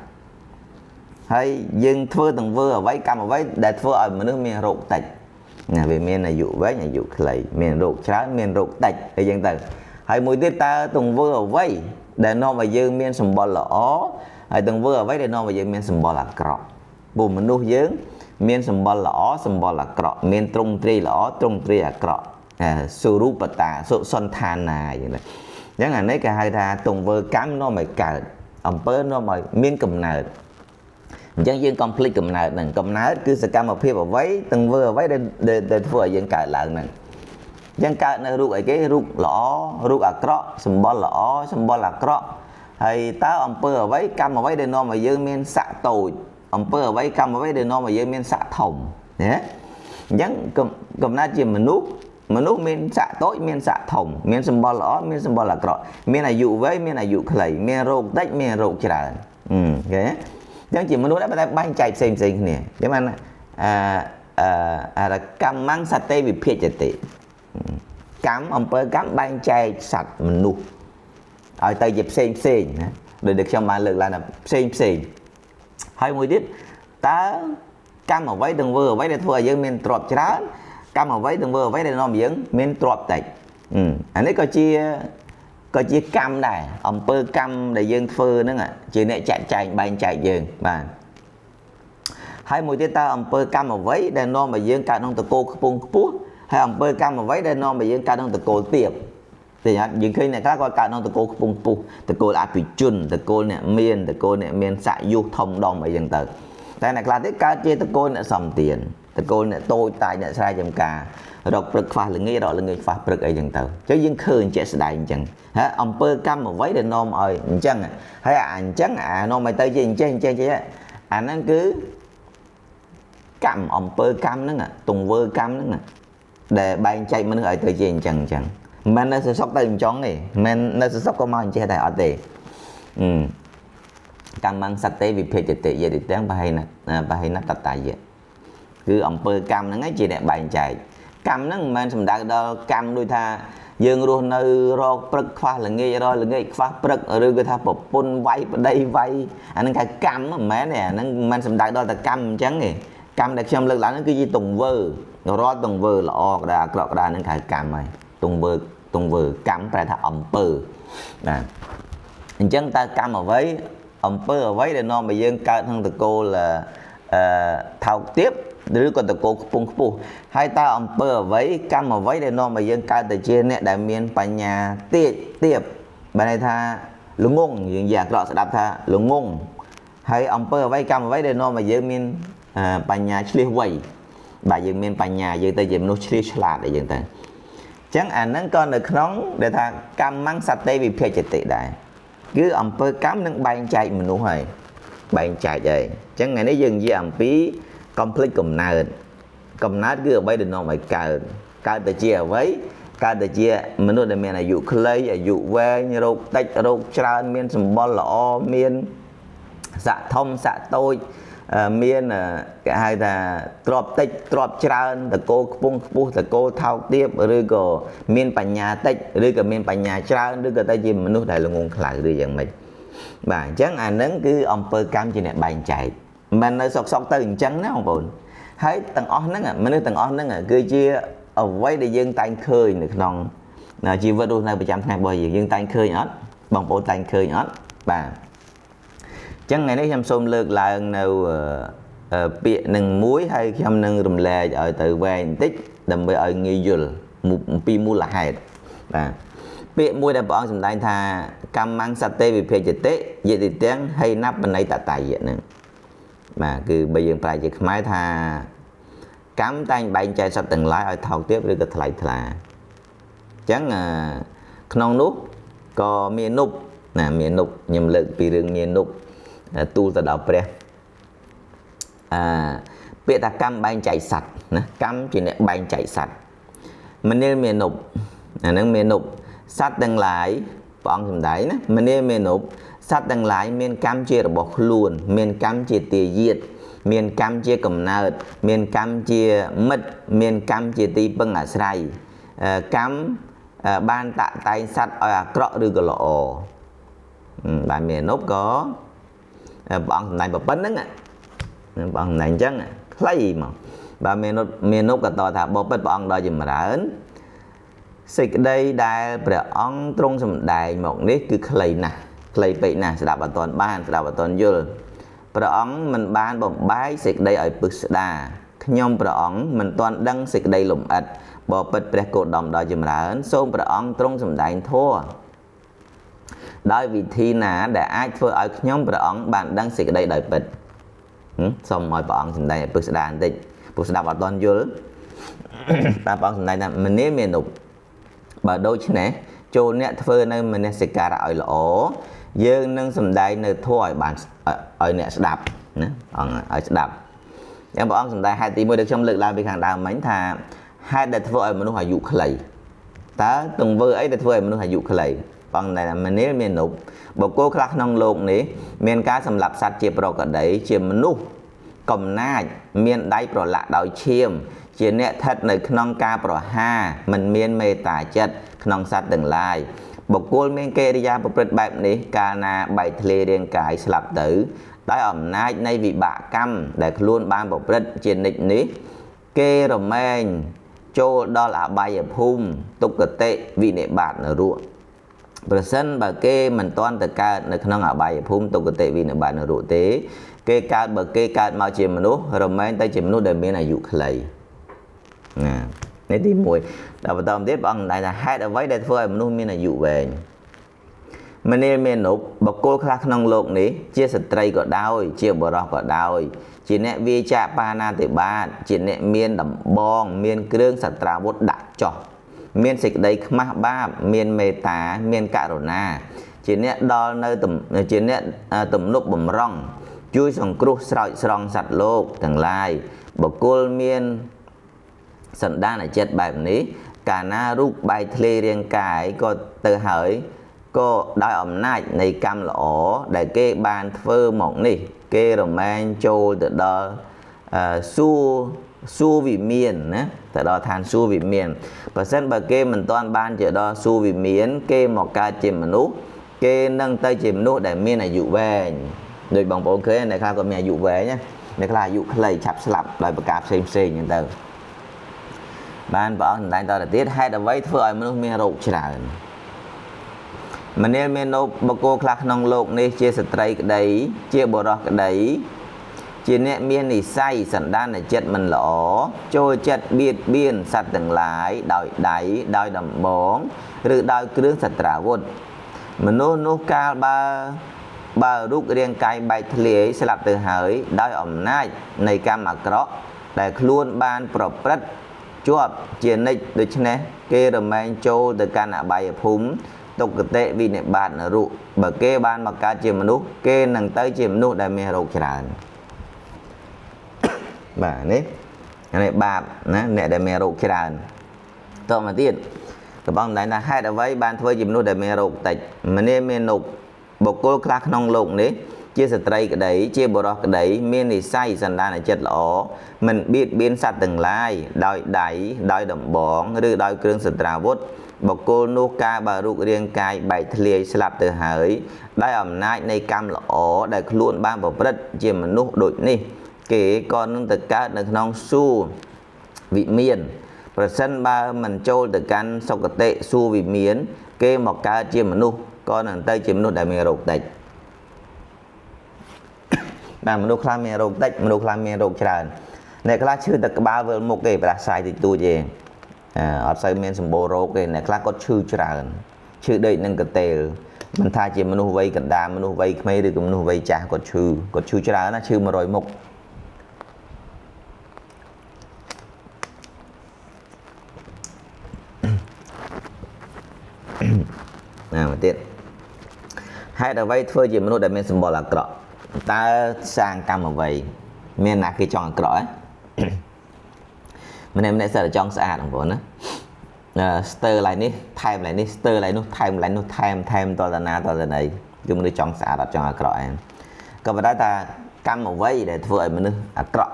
ហើយយើងធ្វើទង្វើអ្វីកម្មអ្វីដែលធ្វើឲ្យមនុស្សមានរោគតិចណាវាមានអាយុវែងអាយុខ្លីមានរោគច្រើនមានរោគតិចអីចឹងទៅហើយមួយទៀតតើទង្វើអ្វីដែលនាំឲ្យយើងមានសម្បុរល្អហើយទង្វើអ្វីដែលនាំឲ្យយើងមានសម្បុរអាក្រក់ព្រោះមនុស្សយើងមានសម្បុរល្អសម្បុរអាក្រក់មានទ្រង់ទ្រាយល្អទ្រង់ទ្រាយអាក្រក់សុរូបតាសុសន្តានាយ៉ាងនេះអញ្ចឹងអានេះគេហៅថាទង្វើកម្មនាំឲ្យកើតអំពើនាំឲ្យមានកំណើតអញ្ចឹងយើងកុំភ្លេចកំណើតហ្នឹងកំណើតគឺសកម្មភាពអ្វីទង្វើអ្វីដែលធ្វើឲ្យយើងកើតឡើងហ្នឹងអញ្ចឹងកើតនៅរូបអីគេរូបល្អរូបអាក្រក់សម្បុរល្អសម្បុរអាក្រក់ហើយតើអំពើអ្វីកម្មអ្វីដែលនាំឲ្យយើងមានស័ក្តិតូចអំពើអ្វីកម្មអ្វីដែលនាំឲ្យយើងមានស័ក្តិធំណាអញ្ចឹងកំណើតជាមនុស្សមនុស្សមានស័ក្តិតូចមានស័ក្តិធំមានសម្បុរល្អមានសម្បុរអាក្រក់មានអាយុវែងមានអាយុខ្លីមានរោគតិចមានរោគច្រើនឃើញទេអញ្ចឹងជាមនុស្សដែរតែបែងចែកផ្សេងផ្សេងគ្នាអញ្ចឹងបានកម្មੰសត្វទេវិភាចតិកម្មអំពើកម្មបែងចែកសត្វមនុស្សឲ្យទៅជាផ្សេងផ្សេងណាដោយដែលខ្ញុំបានលើកឡើងថាផ្សេងផ្សេងហើយមួយទៀតតើកម្មអ្វីទង្វើអ្វីដែលធ្វើឲ្យយើងមានទ្រព្យច្រើនកម្មអ្វីទង្វើអ្វីដែលនាំយើងមានទ្រព្យតិចអានេះក៏ជាកម្មដែរអំពើកម្មដែលយើងធ្វើហ្នឹងជាអ្នកចាត់ចែងបែងចែកយើងបាទហើយមួយទៀតតើអំពើកម្មអ្វីដែលនាំឲ្យយើងកើតក្នុងតកូលខ្ពង់ខ្ពស់ហើយអំពើកម្មអ្វីដែលនាំឲ្យយើងកើតក្នុងតកូលទាបទេអត់យើងឃើញអ្នកខ្លះគាត់កើតក្នុងតកូលខ្ពង់ខ្ពស់តកូលអភិជនតកូលអ្នកមានតកូលអ្នកមានស័ក្តិយុធំដុំអីចឹងទៅតែអ្នកខ្លះទៀតកើតជាតកូលអ្នកសំទានតកូលអ្នកតូចតាចអ្នកស្រែចម្ការរកព្រឹកខ្វះល្ងាចរកល្ងាចខ្វះព្រឹកអីចឹងទៅអញ្ចឹងយើងឃើញជាក់ស្ដែងអញ្ចឹងហ่าអំពើកម្មអ្វីដែលនាំឲ្យអញ្ចឹងហើយអាអញ្ចឹងអានាំឲ្យទៅជាអញ្ចេះអញ្ចេះអាហ្នឹងគឺកម្មអំពើកម្មហ្នឹងទង្វើកម្មហ្នឹងដែលបែងចែកមនុស្សឲ្យទៅជាអញ្ចឹងអញ្ចឹងមិននៅសសុកទៅអញ្ចឹងទេមិននៅសសុកក៏មកអញ្ចេះដែរអត់ទេកម្មੰសត្វទេវិភេចតិយតិទាំងបហេណបហេណតតាយៈគឺអំពើកម្មហ្នឹងឯងជាអ្នកបែងចែក កម្មហ្នឹងមិនមែនសំដៅដល់កម្មដូចថាយើងរស់នៅរកព្រឹកខ្វះល្ងាចរកល្ងាចខ្វះព្រឹកឬក៏ថាប្រពន្ធវាយប្តីវាយអាហ្នឹងគេកម្មមិនមែនទេអាហ្នឹងមិនមែនសំដៅដល់តែកម្មអញ្ចឹងទេកម្មដែលខ្ញុំលើកឡើងហ្នឹងគឺជាទង្វើរាល់ទង្វើល្អក៏ដោយអាក្រក់ក៏ដោយហ្នឹងគេហៅកម្មហើយទង្វើកម្មប្រែថាអំពើបាទអញ្ចឹងតើកម្មអ្វីអំពើអ្វីដែលនាំឲ្យយើងកើតក្នុងតកូលថោកទាបឬក៏តកូលខ្ពង់ខ្ពស់ហើយតើអំពើអ្វីកម្មអ្វីដែលនាំឲ្យយើងកើតទៅជាអ្នកដែលមានបញ្ញាទាបបានន័យថាល្ងងយើងនិយាយអាក្រក់ស្ដាប់ថាល្ងងហើយអំពើអ្វីកម្មអ្វីដែលនាំឲ្យយើងមានបញ្ញាឆ្លៀសវៃបាទយើងមានបញ្ញាយើងទៅជាមនុស្សឆ្លៀសឆ្លាតអីចឹងទៅអញ្ចឹងអាហ្នឹងក៏នៅក្នុងដែលថាកម្មੰសតិវិភាជតិដែរគឺអំពើកម្មនឹងបែងចែកមនុស្សហើយបែងចែកហើយអញ្ចឹងថ្ងៃនេះយើងនិយាយអំពីកំភ្លេចកំណើតកំណើតគឺអ្វីដែលនាំឲ្យកើតទៅជាអ្វីកើតទៅជាមនុស្សដែលមានអាយុខ្លីអាយុវែងរោគតិចរោគច្រើនមានសម្បុរល្អមានស័ក្តិធំស័ក្តិតូចមានគេហៅថាទ្រព្យតិចទ្រព្យច្រើនតកូលខ្ពង់ខ្ពស់តកូលថោកទាបឬក៏មានបញ្ញាតិចឬក៏មានបញ្ញាច្រើនឬក៏ទៅជាមនុស្សដែលល្ងងខ្លៅឬយ៉ាងម៉េចបាទអញ្ចឹងអានឹងគឺអំពើកម្មជាអ្នកបែងចែកមិននៅសុកទៅអញ្ចឹងណាបងប្អូនហើយទាំងអស់ហ្នឹងមនុស្សទាំងអស់ហ្នឹងគឺជាអ្វីដែលយើងតែងឃើញនៅក្នុងជីវិតរស់នៅប្រចាំថ្ងៃរបស់យើងយើងតែងឃើញអត់បងប្អូនតែងឃើញអត់បាទអញ្ចឹងថ្ងៃនេះខ្ញុំសូមលើកឡើងនៅពាក្យនឹងមួយហើយខ្ញុំនឹងរំលែកឲ្យទៅវែងបន្តិចដើម្បីឲ្យងាយយល់អំពីមូលហេតុបាទពាក្យមួយដែលព្រះអង្គសម្ដែងថាកម្មੰសតិវិភាជតិយតិទាំងហីណបន័យតតយៈហ្នឹងបាទគឺបើយើងប្រែជាខ្មែរថាកម្មតែងបែងចែកសត្វទាំងឡាយឲ្យថោកទាបឬក៏ថ្លៃថ្លាអញ្ចឹងក្នុងនោះក៏មាននុបណាមាននុបខ្ញុំលើកពីរឿងមាននុបទូលទៅដល់ព្រះពាក្យថាកម្មបែងចែកសត្វណាកម្មជាអ្នកបែងចែកសត្វមនាលមាននុបអាហ្នឹងមាននុបសត្វទាំងឡាយព្រះអង្គសម្ដែងណាមនាលមាននុបសត្វទាំងឡាយមានកម្មជារបស់ខ្លួនមានកម្មជាទាយាទមានកម្មជាកំណើតមានកម្មជាមិត្តមានកម្មជាទីពឹងអាស្រ័យកម្មបានតាក់តែងសត្វឲ្យអាក្រក់ឬក៏ល្អបាទមាននុបក៏ព្រះអង្គសម្ដែងប៉ុណ្្នឹងព្រះអង្គសម្ដែងអញ្ចឹងខ្លីមកបាទមាននុបក៏តថាបបិទ្ធព្រះអង្គដល់ចម្រើនសេចក្តីដែលព្រះអង្គទ្រង់សម្ដែងមកនេះគឺខ្លីណាស់ខ្លីពេកណាស់ស្ដាប់អត់ទាន់បានស្ដាប់អត់ទាន់យល់ព្រះអង្គមិនបានបំបែកសេចក្តីឲ្យពឹស្ដាខ្ញុំព្រះអង្គមិនទាន់ដឹងសេចក្តីលម្អិតបបិទ្ធព្រះគោតមដល់ចម្រើនសូមព្រះអង្គទ្រង់សម្ដែងធម៌ដោយវិធីណាដែលអាចធ្វើឲ្យខ្ញុំព្រះអង្គបានដឹងសេចក្តីដោយពិតសូមឲ្យព្រះអង្គសម្ដែងឲ្យពឹស្ដាបន្តិចព្រោះស្ដាប់អត់ទាន់យល់បាទព្រះអង្គសម្ដែងថាមនាលមាននុបបើដូច្នេះចូលអ្នកធ្វើនៅមនសិការៈឲ្យល្អយើងនឹងសម្ដែងនៅធម៌ឲ្យបានឲ្យអ្នកស្ដាប់ណាអង្គឲ្យស្ដាប់យ៉ាងព្រះអង្គសម្ដែងហេតុទី1ដែលខ្ញុំលើកឡើងពីខាងដើមមិញថាហេតុដែលធ្វើឲ្យមនុស្សអាយុខ្លីតើទង្វើអីដែលធ្វើឲ្យមនុស្សអាយុខ្លីបងតែមនាលមាននុបបុគ្គលខ្លះក្នុងលោកនេះមានការសម្លាប់សត្វជាប្រកដីជាមនុស្សកំណាចមានដៃប្រឡាក់ដោយឈាមជាអ្នកស្ថិតនៅក្នុងការប្រហារមិនមានមេត្តាចិត្តក្នុងសត្វទាំងឡាយបុគ្គលមានកិរិយាប្រព្រឹត្តបែបនេះកាលណាបែកធ្លាយរាងកាយស្លាប់ទៅដោយអំណាចនៃវិបាកកម្មដែលខ្លួនបានប្រព្រឹត្តជានិច្ចនេះគេរមែងចូលដល់អបាយភូមិទុគតិវិនិបាតនរកប្រសិនបើគេមិនទាន់ទៅកើតនៅក្នុងអបាយភូមិទុគតិវិនិបាតនរកទេគេកើតបើគេកើតមកជាមនុស្សរមែងទៅជាមនុស្សដែលមានអាយុខ្លីណានេះទី1ដល់បន្តទៀតព្រះអង្គសម្ដែងថាហេតុអ្វីដែលធ្វើឲ្យមនុស្សមានអាយុវែងមនាលមាននុបបុគ្គលខ្លះក្នុងលោកនេះជាស្ត្រីក៏ដោយជាបុរសក៏ដោយជាអ្នកវាចាកបាណាតិបាតជាអ្នកមានដំបងមានគ្រឿងសត្រាវុធដាក់ចោះមានសេចក្តីខ្មាស់បាបមានមេត្តាមានករុណាជាអ្នកដល់នៅជាអ្នកទំនុកបំរុងជួយសង្គ្រោះស្រោចស្រង់សត្វលោកទាំងឡាយបុគ្គលមានសន្តានចិត្តបែបនេះកាលណារូបបែកធ្លាយរាងកាយក៏ទៅហើយក៏ដោយអំណាចនៃកម្មល្អដែលគេបានធ្វើមកនេះគេរមែងចូលទៅដល់សួ សួគ៌វិមានណាទៅដល់ឋានសួគ៌វិមានបើសិនបើគេមិនទាន់បានជាដល់សួគ៌វិមានគេមកកើតជាមនុស្សគេនឹងទៅជាមនុស្សដែលមានអាយុវែងដូចបងប្អូនឃើញអ្នកខ្លះគាត់មានអាយុវែងណាអ្នកខ្លះអាយុខ្លីឆាប់ស្លាប់ដោយប្រការផ្សេងផ្សេងអញ្ចឹងទៅបានព្រះអង្គសម្ដែងតទៅទៀតហេតុអ្វីធ្វើឲ្យមនុស្សមានរោគច្រើនមនាលមានបុគ្គលខ្លះក្នុងលោកនេះជាស្ត្រីក្តីជាបុរសក្តីជាអ្នកមាននិស័យសន្តានចិត្តមិនល្អចូលចិត្តបៀតបៀនសត្វទាំងឡាយដោយដៃដោយដំបងឬដោយគ្រឿងសត្រាវុធមនុស្សនោះកាលបើរូបរាងកាយបែកធ្លាយស្លាប់ទៅហើយដោយអំណាចនៃកម្មអាក្រក់ដែលខ្លួនបានប្រព្រឹត្តជាប់ជានិច្ចដូច្នេះគេរមែងចូលទៅកាន់អបាយភូមិទុគតិវិនិបាតនរកបើគេបានមកកើតជាមនុស្សគេនឹងទៅជាមនុស្សដែលមានរោគច្រើនបាទនេះបាបណាអ្នកដែលមានរោគច្រើនតមកទៀតព្រះអង្គសម្ដែងថាហេតុអ្វីបានធ្វើជាមនុស្សដែលមានរោគតិចមនាលមានបុគ្គលខ្លះក្នុងលោកនេះជាស្ត្រីក្តីជាបុរសក្តីមាននិស័យសន្តានចិត្តល្អមិនបៀតបៀនសត្វទាំងឡាយដោយដៃដោយដំបងឬដោយគ្រឿងសត្រាវុធបុគ្គលនោះកាលបើរូបរាងកាយបែកធ្លាយស្លាប់ទៅហើយដោយអំណាចនៃកម្មល្អដែលខ្លួនបានប្រព្រឹត្តជាមនុស្សដូចនេះគេក៏នឹងទៅកើតនៅក្នុងសួគ៌វិមានប្រសិនបើមិនចូលទៅកាន់សុគតិសួគ៌វិមានគេមកកើតជាមនុស្សក៏នឹងទៅជាមនុស្សដែលមានរោគតិចបាទមនុស្សខ្លះមានរោគតិចមនុស្សខ្លះមានរោគច្រើនអ្នកខ្លះឈឺតែក្បាលវិលមុខគេប្រដាសាយតិចតួចទេអត់សូវមានសម្បូររោគទេអ្នកខ្លះគាត់ឈឺច្រើនឈឺដូចនឹងកតេលមិនថាជាមនុស្សវ័យកណ្ដាលមនុស្សវ័យក្មេងឬក៏មនុស្សវ័យចាស់គាត់ឈឺច្រើនណាឈឺ100មុខណាមកទៀតហេតុអ្វីធ្វើជាមនុស្សដែលមានសម្បុរអាក្រក់តើសាងកម្មអ្វីមានណាគេចង់អាក្រក់ហ៎ម្នាក់ៗសិតតែចង់ស្អាតបងប្អូនណាស្ទើឡើយនេះថែមឡើយនេះស្ទើឡើយនោះថែមឡើយនោះថែមតតណាតតណីគឺមនុស្សចង់ស្អាតអត់ចង់អាក្រក់ឯងក៏ប៉ុន្តែថាកម្មអ្វីដែលធ្វើឲ្យមនុស្សអាក្រក់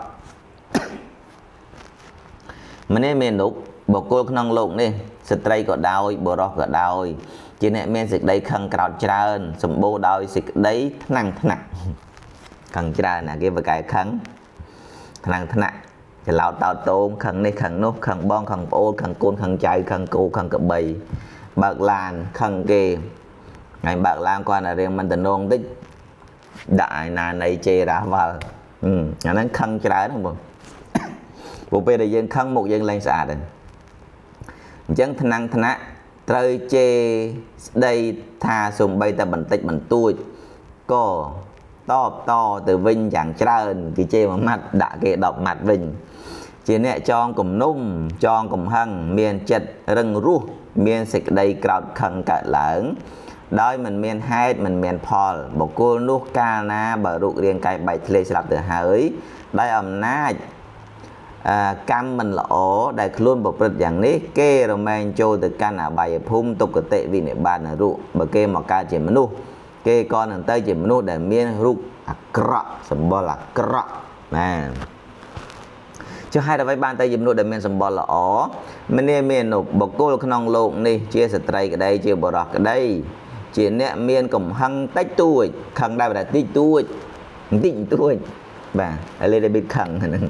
ម្នាក់មានលោកបុគ្គលក្នុងលោកនេះស្ត្រីក៏ដោយបុរសក៏ដោយជាអ្នកមានសេចក្តីខឹងក្រោធច្រើនសម្បូរដោយសេចក្តីថ្នាំងថ្នាក់ខឹងច្រើនណាគេបកែខឹងថ្នាំងថ្នាក់ច្រឡោតតោតោងខឹងនេះខឹងនោះខឹងបងខឹងប្អូនខឹងកូនខឹងចៅខឹងគោខឹងក្របីបើកឡានខឹងគេថ្ងៃបើកឡានគាត់តែរៀងមិនតំណងតិចដាក់ឲ្យណានៃជេរ៉ាវ៉ាល់អាហ្នឹងខឹងច្រើនហ្នឹងបងព្រោះពេលដែលយើងខឹងមុខយើងលែងស្អាតហ្នឹងអញ្ចឹងថ្នាំងថ្នាក់ត្រូវជេរស្ដីថាសំបីតែបន្តិចបន្តួចក៏តបតទៅវិញយ៉ាងច្រើនគេជេរមួយម៉ាត់ដាក់គេ10ម៉ាត់វិញជាអ្នកចងគំនុំចងកំហឹងមានចិត្តរឹងរូសមានសេចក្តីក្រោធខឹងកើតឡើងដោយមិនមានហេតុមិនមានផលបុគ្គលនោះកាលណាបើរូបរាងកាយបែកធ្លាយស្លាប់ទៅហើយដោយអំណាចកម្មមិនល្អដែលខ្លួនប្រព្រឹត្តយ៉ាងនេះគេរមែងចូលទៅកាន់អបាយភូមិទុគតិវិនិបាតនរកបើគេមកកើតជាមនុស្សគេក៏នឹងទៅជាមនុស្សដែលមានរូបអាក្រក់សម្បុរអាក្រក់ណាចុះហេតុអ្វីបានទៅជាមនុស្សដែលមានសម្បុរល្អមនាមានបុគ្គលក្នុងលោកនេះជាស្ត្រីក្តីជាបុរសក្តីជាអ្នកមានកំហឹងតិចតួចខឹងដែរតែតិចតួចបន្តិចបន្តួចបាទ a little bit ខឹងហ្នឹង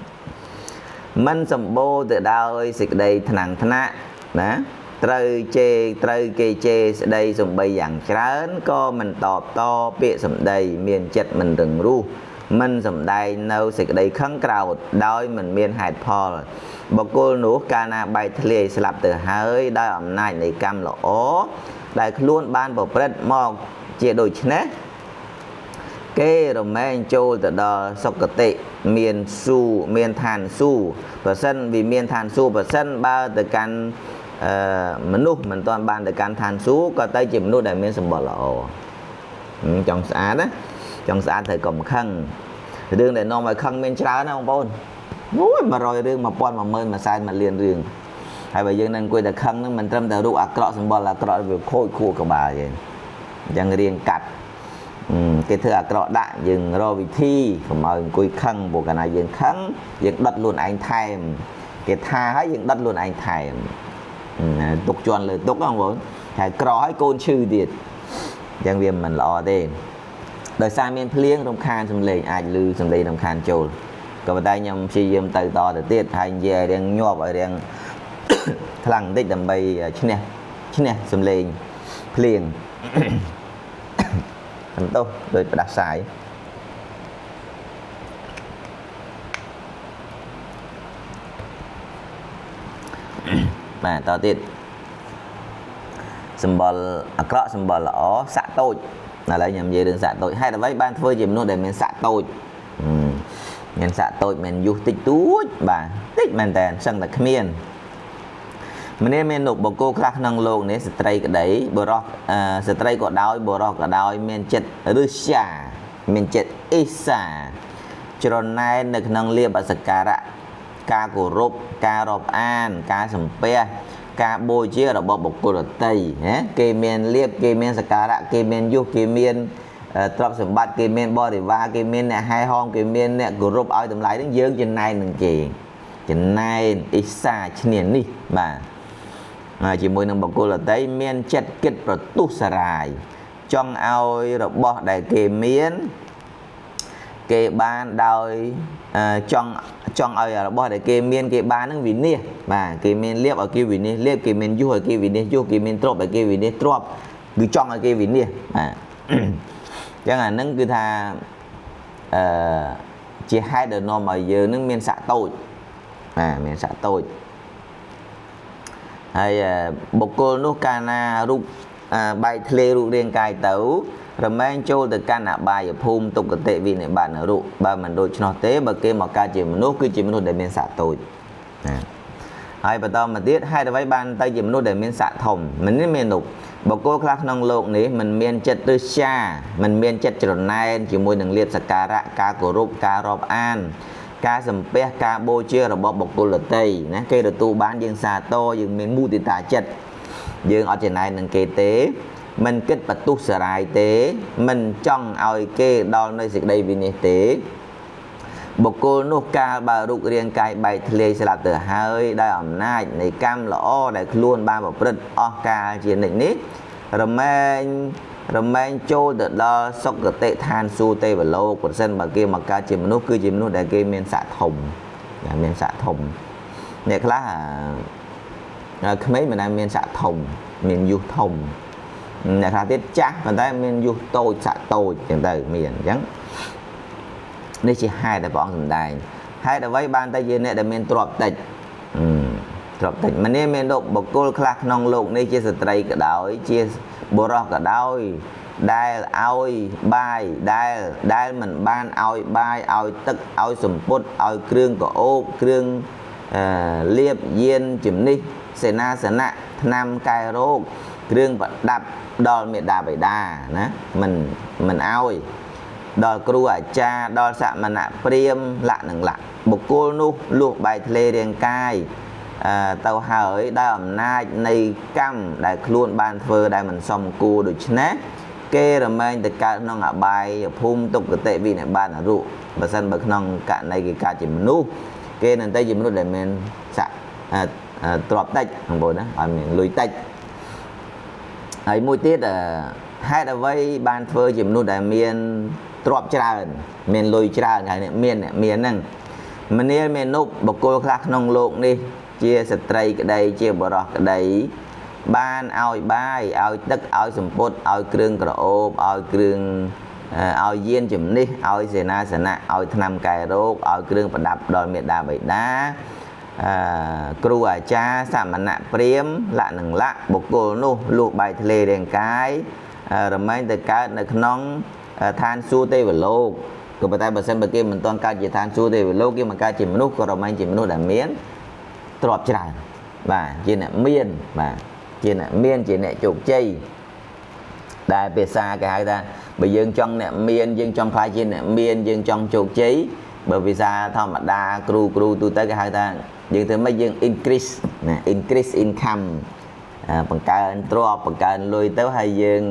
មិនសម្បូរទៅដោយសេចក្តីថ្នាំងថ្នាក់ណាត្រូវជេរត្រូវគេជេរស្ដីសំបីយ៉ាងច្រើនក៏មិនតបតពាក្យសម្ដីមានចិត្តមិនរឹងរូសមិនសម្ដែងនៅសេចក្តីខឹងក្រោធដោយមិនមានហេតុផលបុគ្គលនោះកាលណាបែកធ្លាយស្លាប់ទៅហើយដោយអំណាចនៃកម្មល្អដែលខ្លួនបានប្រព្រឹត្តមកជាដូចនេះគេរមែងចូលទៅដល់សុគតិមានស៊ូមានឋានស៊ូប្រសិនវាមានឋានស៊ូប្រសិនបើទៅកាន់មនុស្សមិនទាន់បានទៅកាន់ឋានសួគ៌ក៏ទៅជាមនុស្សដែលមានសម្បុរល្អចង់ស្អាតណាចង់ស្អាតត្រូវកុំខឹងរឿងដែលនាំឲ្យខឹងមានច្រើនណាបងប្អូនអូយ100រឿង1000 10000 1សែន1លានរឿងហើយបើយើងនឹងអង្គុយតែខឹងហ្នឹងមិនត្រឹមតែរូបអាក្រក់សម្បុរអាក្រក់វាខូចខួរក្បាលយើងអញ្ចឹងរៀងកាត់ គេធ្វើអាក្រក់ដាក់យើងរកវិធីកុំឲ្យអង្គុយខឹងព្រោះកាលណាយើងខឹងយើងដុតខ្លួនឯងថែមគេថាហើយយើងដុតខ្លួនឯងថែមទុកជន់លើទុកហ្នឹងបងហើយក្រហើយកូនឈឺទៀតអញ្ចឹងវាមិនល្អទេដោយសារមានភ្លៀងរំខានសំឡេងអាចឮសំឡេងរំខានចូលក៏ប៉ុន្តែខ្ញុំព្យាយាមទៅតទៅទៀតហើយនិយាយឲ្យរៀងញាប់ឲ្យរៀងខ្លាំងបន្តិចដើម្បីឈ្នះឈ្នះសំឡេងភ្លៀង សំទោសដោយផ្ដាសាយបាទតទៀតសម្បល់អាក្រក់សម្បល់ល្អសាក់តូចឥឡូវខ្ញុំនិយាយរឿងសាក់តូចហេតុអ្វីបានធ្វើជាមនុស្សដែលមានសាក់តូចមានសាក់តូចមានយុះតិចតួចបាទតិចមែនតើសឹងតែគ្មានម្នាក់មានលោកបុគ្គលខ្លះក្នុងលោកនេះស្ត្រីក្តីបុរសស្ត្រីក៏ដោយបុរសក៏ដោយមានចិត្តឫស្យាមានចិត្តអ៊ីសាច្រណែននៅក្នុងលាភសក្ការៈការគោរពការរាប់អានការសំពះការបូជារបស់បុគ្គលដទៃណាគេមានលាភគេមានសក្ការៈគេមានយុះគេមានទ្រព្យសម្បត្តិគេមានបរិវារគេមានអ្នកហែហោមគេមានអ្នកគោរពឲ្យតម្លៃហ្នឹងយើងចំណែននឹងគេចំណែនអ៊ីសាឈ្នានេះបាទជាមួយនឹងបុគ្គលដទៃមានចិត្តគិតប្រទុសរាយចង់ឲ្យរបស់ដែលគេមានគេបានដោយចង់ឲ្យរបស់ដែលគេមានគេបាននឹងវិនិច្ឆ័យបាទគេមានលាភឲ្យគេវិនិច្ឆ័យលាភគេមានយុះឲ្យគេវិនិច្ឆ័យយុះគេមានទ្រព្យឲ្យគេវិនិច្ឆ័យទ្រព្យគឺចង់ឲ្យគេវិនិច្ឆ័យបាទអញ្ចឹងអានឹងគឺថាជាហេតុដែលនាំឲ្យយើងនឹងមានស័ក្តិតូចបាទមានស័ក្តិតូចហើយបុគ្គលនោះកាលណារូបបែកធ្លាយរូបរាងកាយទៅរមែងចូលទៅកាន់អបាយភូមិទុគតិវិនិបាតនរកបើមិនដូច្នោះទេបើគេមកកើតជាមនុស្សគឺជាមនុស្សដែលមានស័ក្តិតូចណាហើយបន្តមកទៀតហេតុអ្វីបានទៅជាមនុស្សដែលមានស័ក្តិធំមិនមាននោះបុគ្គលខ្លះក្នុងលោកនេះមិនមានចិត្តឫស្យាមិនមានចិត្តច្រណែនជាមួយនឹងលាភសក្ការៈការគោរពការរាប់អានការសំពះការបូជារបស់បុគ្គលដទៃណាគេទទួលបានយើងសាទរយើងមានមុទិតាចិត្តយើងអត់ចំណែននឹងគេទេមិនគិតបន្ទុះសរាយទេមិនចង់ឲ្យគេដល់នៅសេចក្តីវិនិច្ឆ័យទេបុគ្គលនោះកាលបើរូបរាងកាយបែកធ្លាយស្លាប់ទៅហើយដោយអំណាចនៃកម្មល្អដែលខ្លួនបានប្រព្រឹត្តអស់កាលជានិច្ចនេះរមែងចូលទៅដល់សុគតិឋានសួគ៌ទេវលោកប្រសិនបើគេមកកើតជាមនុស្សគឺជាមនុស្សដែលគេមានស័ក្តិធំមានស័ក្តិធំអ្នកខ្លះក្មេងមិនដែលមានស័ក្តិធំមានយុះធំអ្នកខ្លះទៀតចាស់ប៉ុន្តែមានយុះតូចស័ក្តិតូចចឹងទៅមានអញ្ចឹងនេះជាហេតុដែលព្រះអង្គសម្ដែងហេតុអ្វីបានតែជាអ្នកដែលមានទ្រព្យតិចទ្រព្យតិចម្នាក់មានលោកបុគ្គលខ្លះក្នុងលោកនេះជាស្ត្រីក៏ដោយជាបុរសក៏ដោយដែលឲ្យបាយដែលមិនបានឲ្យបាយឲ្យទឹកឲ្យសម្ពុតឲ្យគ្រឿងក្រអូបគ្រឿងលាបយានជំនិះសេនាសនៈថ្នាំកែរោគគ្រឿងប្រដាប់ដល់មេដាបិតាណាមិនឲ្យដល់គ្រូអាចារ្យដល់សមណៈព្រាហ្មណ៍លក្ខនឹងលក្ខបុគ្គលនោះលុះបែកធ្លាយរាងកាយទៅហើយដោយអំណាចនៃកម្មដែលខ្លួនបានធ្វើដែលមិនសមគួរដូច្នេះគេរមែងទៅកើតក្នុងអបាយភូមិទុគតិវិនិបាតនរកបើសិនបើក្នុងករណីគេកើតជាមនុស្សគេនឹងទៅជាមនុស្សដែលមានស័ក្តិទ្រព្យតិចបងប្អូនណាឲ្យមានលុយតិចហើយមួយទៀតហេតុអ្វីបានធ្វើជាមនុស្សដែលមានទ្រព្យច្រើនមានលុយច្រើនហើយអ្នកមានហ្នឹងមនាលមេនុបុគ្គលខ្លះក្នុងលោកនេះជាស្ត្រីក្តីជាបុរសក្តីបានឲ្យបាយឲ្យទឹកឲ្យសម្ពុតឲ្យគ្រឿងក្រអូបឲ្យគ្រឿងឲ្យយានជំនិះឲ្យសេនាសនៈឲ្យថ្នាំកែរោគឲ្យគ្រឿងប្រដាប់ដល់មេដាបិតាគ្រូអាចារ្យសមណៈព្រាហ្មណ៍លក្ខនឹងលក្ខបុគ្គលនោះលុះបែកធ្លាយរាងកាយរមែងទៅកើតនៅក្នុងឋានសួគ៌ទេវលោកក៏ប៉ុន្តែបើសិនបើគេមិនទាន់កើតជាឋានសួគ៌ទេវលោកគេមកកើតជាមនុស្សក៏រមែងជាមនុស្សដែលមានទ្រព្យច្រើនបាទជាអ្នកមានបាទជាអ្នកមានជាអ្នកជោគជ័យដែលភាសាគេហៅថាបើយើងចង់អ្នកមានយើងចង់ខ្លាចជាអ្នកមានយើងចង់ជោគជ័យបើភាសាធម្មតាគ្រូទូទៅគេហៅថាយើងធ្វើម៉េចយើង increase ណា increase income បង្កើនទ្រព្យបង្កើនលុយទៅហើយយើង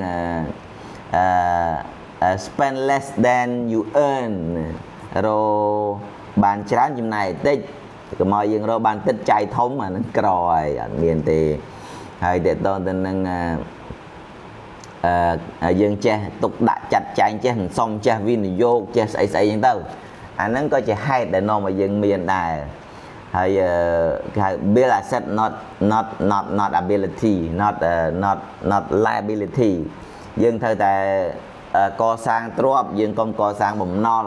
Spend less than you earn របានច្រើនចំណាយតិចកុំឲ្យយើងរកបានតិចចាយធំអាហ្នឹងក្រហើយអត់មានទេហើយតើតទៅនឹងអឺយើងចេះទុកដាក់ចាត់ចែងចេះសន្សំចេះវិនិយោគចេះស្អីស្អីចឹងទៅអាហ្នឹងក៏ជាហេតុដែលនាំឲ្យយើងមានដែរហើយគេហៅ build asset, not ability, not liability យើងត្រូវតែកសាងទ្រព្យយើងកុំកសាងបំណុល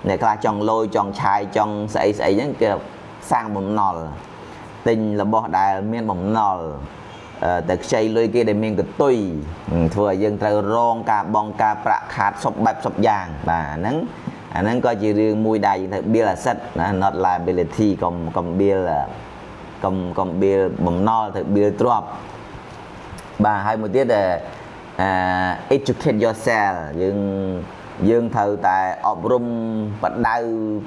អ្នកខ្លះចង់លយចង់ឆាយចង់ស្អីស្អីហ្នឹងគេសាងបំណុលទិញរបស់ដែលមានបំណុលតែខ្ចីលុយគេដែលមានកតុយធ្វើឲ្យយើងត្រូវរងការបង់ការប្រាក់ខាតសុបបែបសុបយ៉ាងបាទហ្នឹងអាហ្នឹងក៏ជារឿងមួយដែរយើងត្រូវ build asset ណា not liability កុំ build កុំ build បំណុលត្រូវ build ទ្រព្យបាទហើយមួយទៀតអឺ educate yourself យើងត្រូវតែអប់រំបដៅ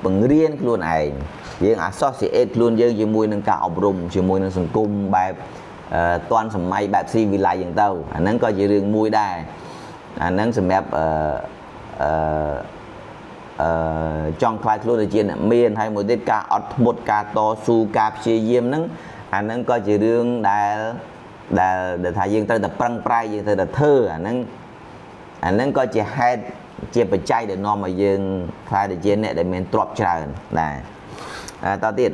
បង្រៀនខ្លួនឯងយើង associate ខ្លួនយើងជាមួយនឹងការអប់រំជាមួយនឹងសង្គមបែបទាន់សម័យបែបស៊ីវិល័យយ៉ាងទៅអាហ្នឹងក៏ជារឿងមួយដែរអាហ្នឹងសម្រាប់អឺអឺអឺចង់ក្លាយខ្លួនទៅជាអ្នកមានហើយមួយទៀតការអត់ធ្មត់ការតស៊ូការព្យាយាមហ្នឹងអាហ្នឹងក៏ជារឿងដែលថាយើងត្រូវតែប្រឹងប្រែងយើងត្រូវតែធ្វើអាហ្នឹងក៏ជាហេតុជាបច្ច័យដែលនាំឲ្យយើងក្លាយទៅជាអ្នកដែលមានទ្រព្យច្រើនដែរតទៀត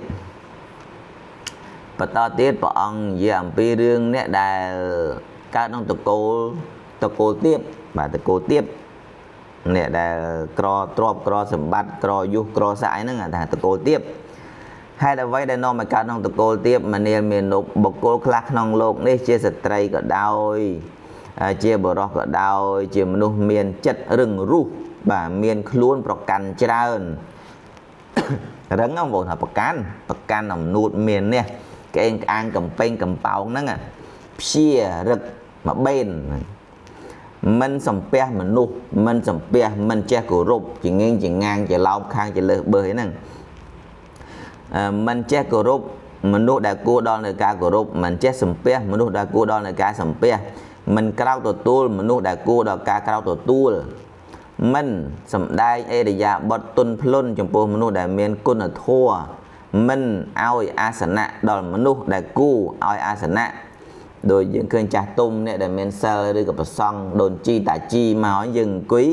បន្តទៀតព្រះអង្គនិយាយអំពីរឿងអ្នកដែលកើតក្នុងតកូលទៀបបាទតកូលទៀបអ្នកដែលក្រទ្របក្រសម្បត្តិក្រយុះក្រស័កហ្នឹងថាតកូលទៀបហេតុអ្វីដែលនាំឲ្យកើតក្នុងតកូលទៀបមនាលមាននុបុគ្គលខ្លះក្នុងលោកនេះជាស្ត្រីក៏ដោយជាបុរសក៏ដោយជាមនុស្សមានចិត្តរឹងរូសបាទមានខ្លួនប្រកាន់ច្រើនរឹងបងប្អូនថាប្រកាន់អំនួតមាននេះក្អេងក្អាងកំពេងកំប៉ោងហ្នឹងព្យារឹកមកបេនមិនសំពះមនុស្សមិនសំពះមិនចេះគោរពជាងេងជាងាងជាឡោមខាងជាលើសបើហ្នឹងមិនចេះគោរពមនុស្សដែលគួរដល់នៅការគោរពមិនចេះសំពះមនុស្សដែលគួរដល់នៅការសំពះមិនក្រោកទទួលមនុស្សដែលគួរដល់ការក្រោកទទួលមិនសំដែងអេរិយាបថទុនភ្លុនចំពោះមនុស្សដែលមានគុណធម៌មិនឲ្យអាសនៈដល់មនុស្សដែលគួរឲ្យអាសនៈដោយយើងឃើញចាស់ទុំអ្នកដែលមានសិលឬក៏ប្រសង់ដូនជីតាជីមកយើងអង្គុយ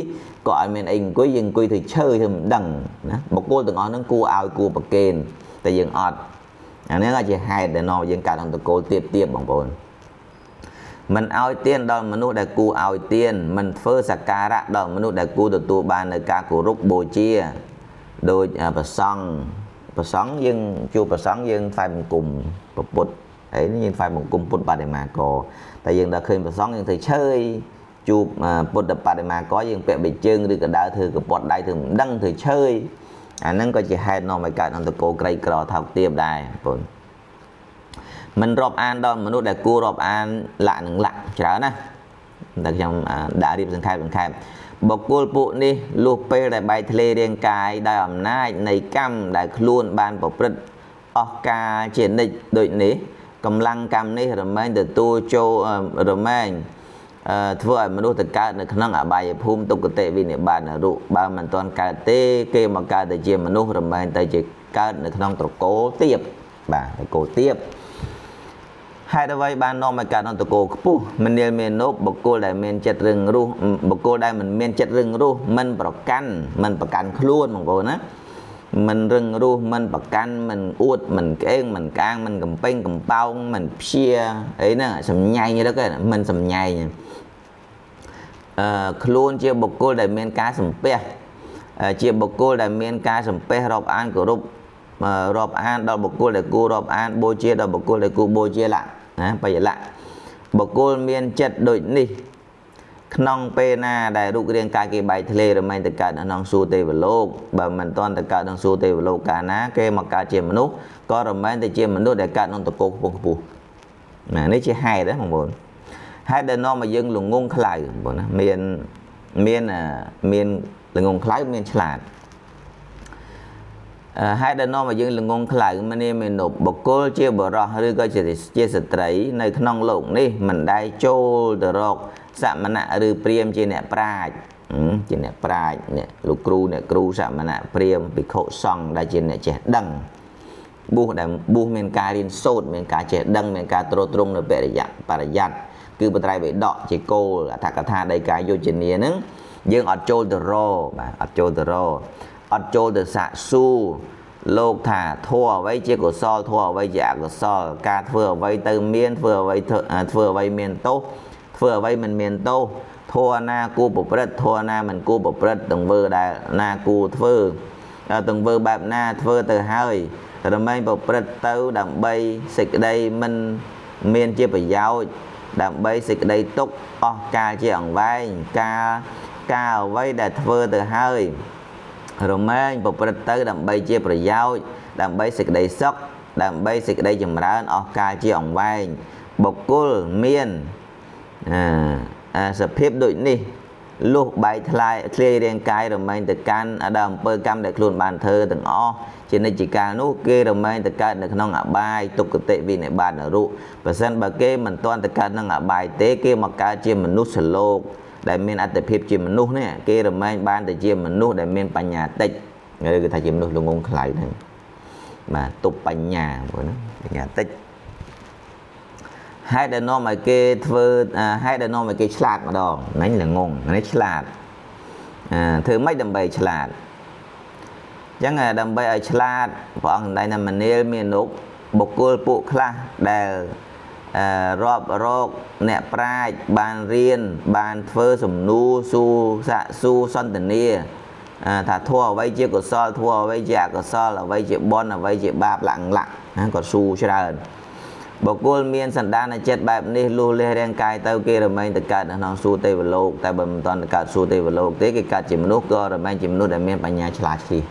ក៏ឲ្យមានអីអង្គុយយើងអង្គុយធ្វើឈើធ្វើមិនដឹងណាបុគ្គលទាំងអស់ហ្នឹងគួរឲ្យគួរប្រគេនតែយើងអត់អានេះក៏ជាហេតុដែលនាំយើងកើតក្នុងតកូលទៀបទៀបបងប្អូនមិនឲ្យទានដល់មនុស្សដែលគួរឲ្យទានមិនធ្វើសក្ការៈដល់មនុស្សដែលគួរទទួលបាននៅការគោរពបូជាដោយប្រសង់ប្រសង់យើងជួបប្រសង់យើងថ្វាយបង្គំពុទ្ធហើយយើងថ្វាយបង្គំពុទ្ធបដិមាកតែយើងដល់ឃើញប្រសង់យើងធ្វើឆើយជួបពុទ្ធបដិមាកយើងពាក់បិជើងឬក៏ដើរធ្វើកពត់ដៃធ្វើមិនដឹងធ្វើឆើយអាហ្នឹងក៏ជាហេតុនាំឲ្យកើតអន្តកោក្រីក្រថោកទាបដែរបងប្អូនមិនរាប់អានដល់មនុស្សដែលគួររាប់អានលាក់នឹងលាក់ច្រើនណាតែខ្ញុំដាក់រៀបសង្ខេបសង្ខេបបុគ្គលពួកនេះលុះពេលដែលបែកធ្លាយរាងកាយដោយអំណាចនៃកម្មដែលខ្លួនបានប្រព្រឹត្តអស់កាលជានិច្ចដូចនេះកម្លាំងកម្មនេះរមែងទទួលចូលរមែងធ្វើឲ្យមនុស្សទៅកើតនៅក្នុងអបាយភូមិទុគតិវិនិបាតនរកបើមិនទាន់កើតទេគេមកកើតទៅជាមនុស្សរមែងទៅជាកើតនៅក្នុងត្រកូលទាបបាទត្រកូលទាបហេតុអ្វីបាននាំឲ្យកើតក្នុងត្រកូលខ្ពស់មនាលមេនពបុគ្គលដែលមានចិត្តរឹងរូសបុគ្គលដែលមិនមានចិត្តរឹងរូសមិនប្រកាន់មិនប្រកាន់ខ្លួនបងប្អូនណាមិនរឹងរូសមិនប្រកាន់មិនអួតមិនក្អេងមិនកាងមិនកំពេងកំប៉ោងមិនព្យាអីហ្នឹងសំញែងទៅមិនសំញែងខ្លួនជាបុគ្គលដែលមានការសំពះជាបុគ្គលដែលមានការសំពះរាប់អានគោរពរាប់អានដល់បុគ្គលដែលគួររាប់អានបូជាដល់បុគ្គលដែលគួរបូជាលៈណាបយលៈបុគ្គលមានចិត្តដូចនេះក្នុងពេលណាដែលរូបរាងកាយគេបែកធ្លាយរមែងទៅកើតក្នុងសួគ៌ទេវលោកបើមិនទាន់ទៅកើតក្នុងសួគ៌ទេវលោកកាលណាគេមកកើតជាមនុស្សក៏រមែងទៅជាមនុស្សដែលកើតក្នុងតកូលខ្ពង់ខ្ពស់ណានេះជាហេតុណាបងប្អូនហេតុដែលនាំឲ្យយើងល្ងងខ្លៅបងប្អូនណាមានមានមានល្ងងខ្លៅមានឆ្លាតហេតុដែលនាំឲ្យយើងល្ងងខ្លៅមនាមេនុបុគ្គលជាបរោះឬក៏ជាស្ត្រីនៅក្នុងលោកនេះមិនដែលចូលទៅរកសមណៈឬព្រាហ្មណ៍ជាអ្នកប្រាជ្ញ ជាអ្នកប្រាជ្ញអ្នកលោកគ្រូអ្នកគ្រូសមណៈព្រាហ្មណ៍ភិក្ខុសង្ឃដែលជាអ្នកចេះដឹងបួសដែលបួសមានការរៀនសូត្រមានការចេះដឹងមានការទ្រទ្រង់នៅបរិយ័តគឺបត្រៃបិដកជាគោលអត្ថកថាដីកាយោជនាហ្នឹងយើងអត់ចូលទៅរបាទអត់ចូលទៅរអត់ចូលទៅសាកសួរលោកថាធម៌អ្វីជាកុសលធម៌អ្វីជាអកុសលការធ្វើអ្វីទៅមានធ្វើអ្វីធ្វើអ្វីមានទោសធ្វើអ្វីមិនមានទោសធម៌ណាគួរប្រព្រឹត្តធម៌ណាមិនគួរប្រព្រឹត្តទង្វើដែលណាគួរធ្វើទង្វើបែបណាធ្វើទៅហើយរមែងប្រព្រឹត្តទៅដើម្បីសេចក្តីមិនមានជាប្រយោជន៍ដើម្បីសេចក្តីទុក្ខអស់កាលជាអង្វែងការអ្វីដែលធ្វើទៅហើយរមែងប្រព្រឹត្តទៅដើម្បីជាប្រយោជន៍ដើម្បីសេចក្តីសុខដើម្បីសេចក្តីចម្រើនអស់កាលជាអង្វែងបុគ្គលមានសភាពដូចនេះលុះបែកធ្លាយធ្លាយរាងកាយរមែងទៅកាន់ដល់អំពើកម្មដែលខ្លួនបានធ្វើទាំងអស់ជានិច្ចកាលនោះគេរមែងទៅកើតនៅក្នុងអបាយទុគតិវិនិបាតនរកបើសិនបើគេមិនទាន់ទៅកើតក្នុងអបាយទេគេមកកើតជាមនុស្សលោកដែលមានអត្តភាពជាមនុស្សនេះគេរមែងបានទៅជាមនុស្សដែលមានបញ្ញាតិចឬគេថាជាមនុស្សល្ងងខ្លៅហ្នឹងបាទទុបញ្ញាបងណាបញ្ញាតិចហេតុដែលនាំឲ្យគេធ្វើហេតុដែលនាំឲ្យគេឆ្លាតម្ដងហ្នឹងល្ងងនេះឆ្លាតធ្វើម៉េចដើម្បីឆ្លាតអញ្ចឹងដើម្បីឲ្យឆ្លាតព្រះអង្គសម្ដែងថាមនាលមាននុបុគ្គលពួកខ្លះដែលរាប់រកអ្នកប្រាជ្ញបានរៀនបានធ្វើសំណួរសួរសាកសួរសន្ទនាថាធម៌អ្វីជាកុសលធម៌អ្វីជាអកុសលអ្វីជាបុណ្យអ្វីជាបាបលាក់លាក់ណាគាត់សួរច្រើនបុគ្គលមានសន្តានចិត្តបែបនេះលុះលះរាងកាយទៅគេរមែងទៅកើតនៅក្នុងសួគ៌ទេវលោកតែបើមិនទាន់ទៅកើតសួគ៌ទេវលោកទេគេកើតជាមនុស្សក៏រមែងជាមនុស្សដែលមានបញ្ញាឆ្លាតឆ្លៀស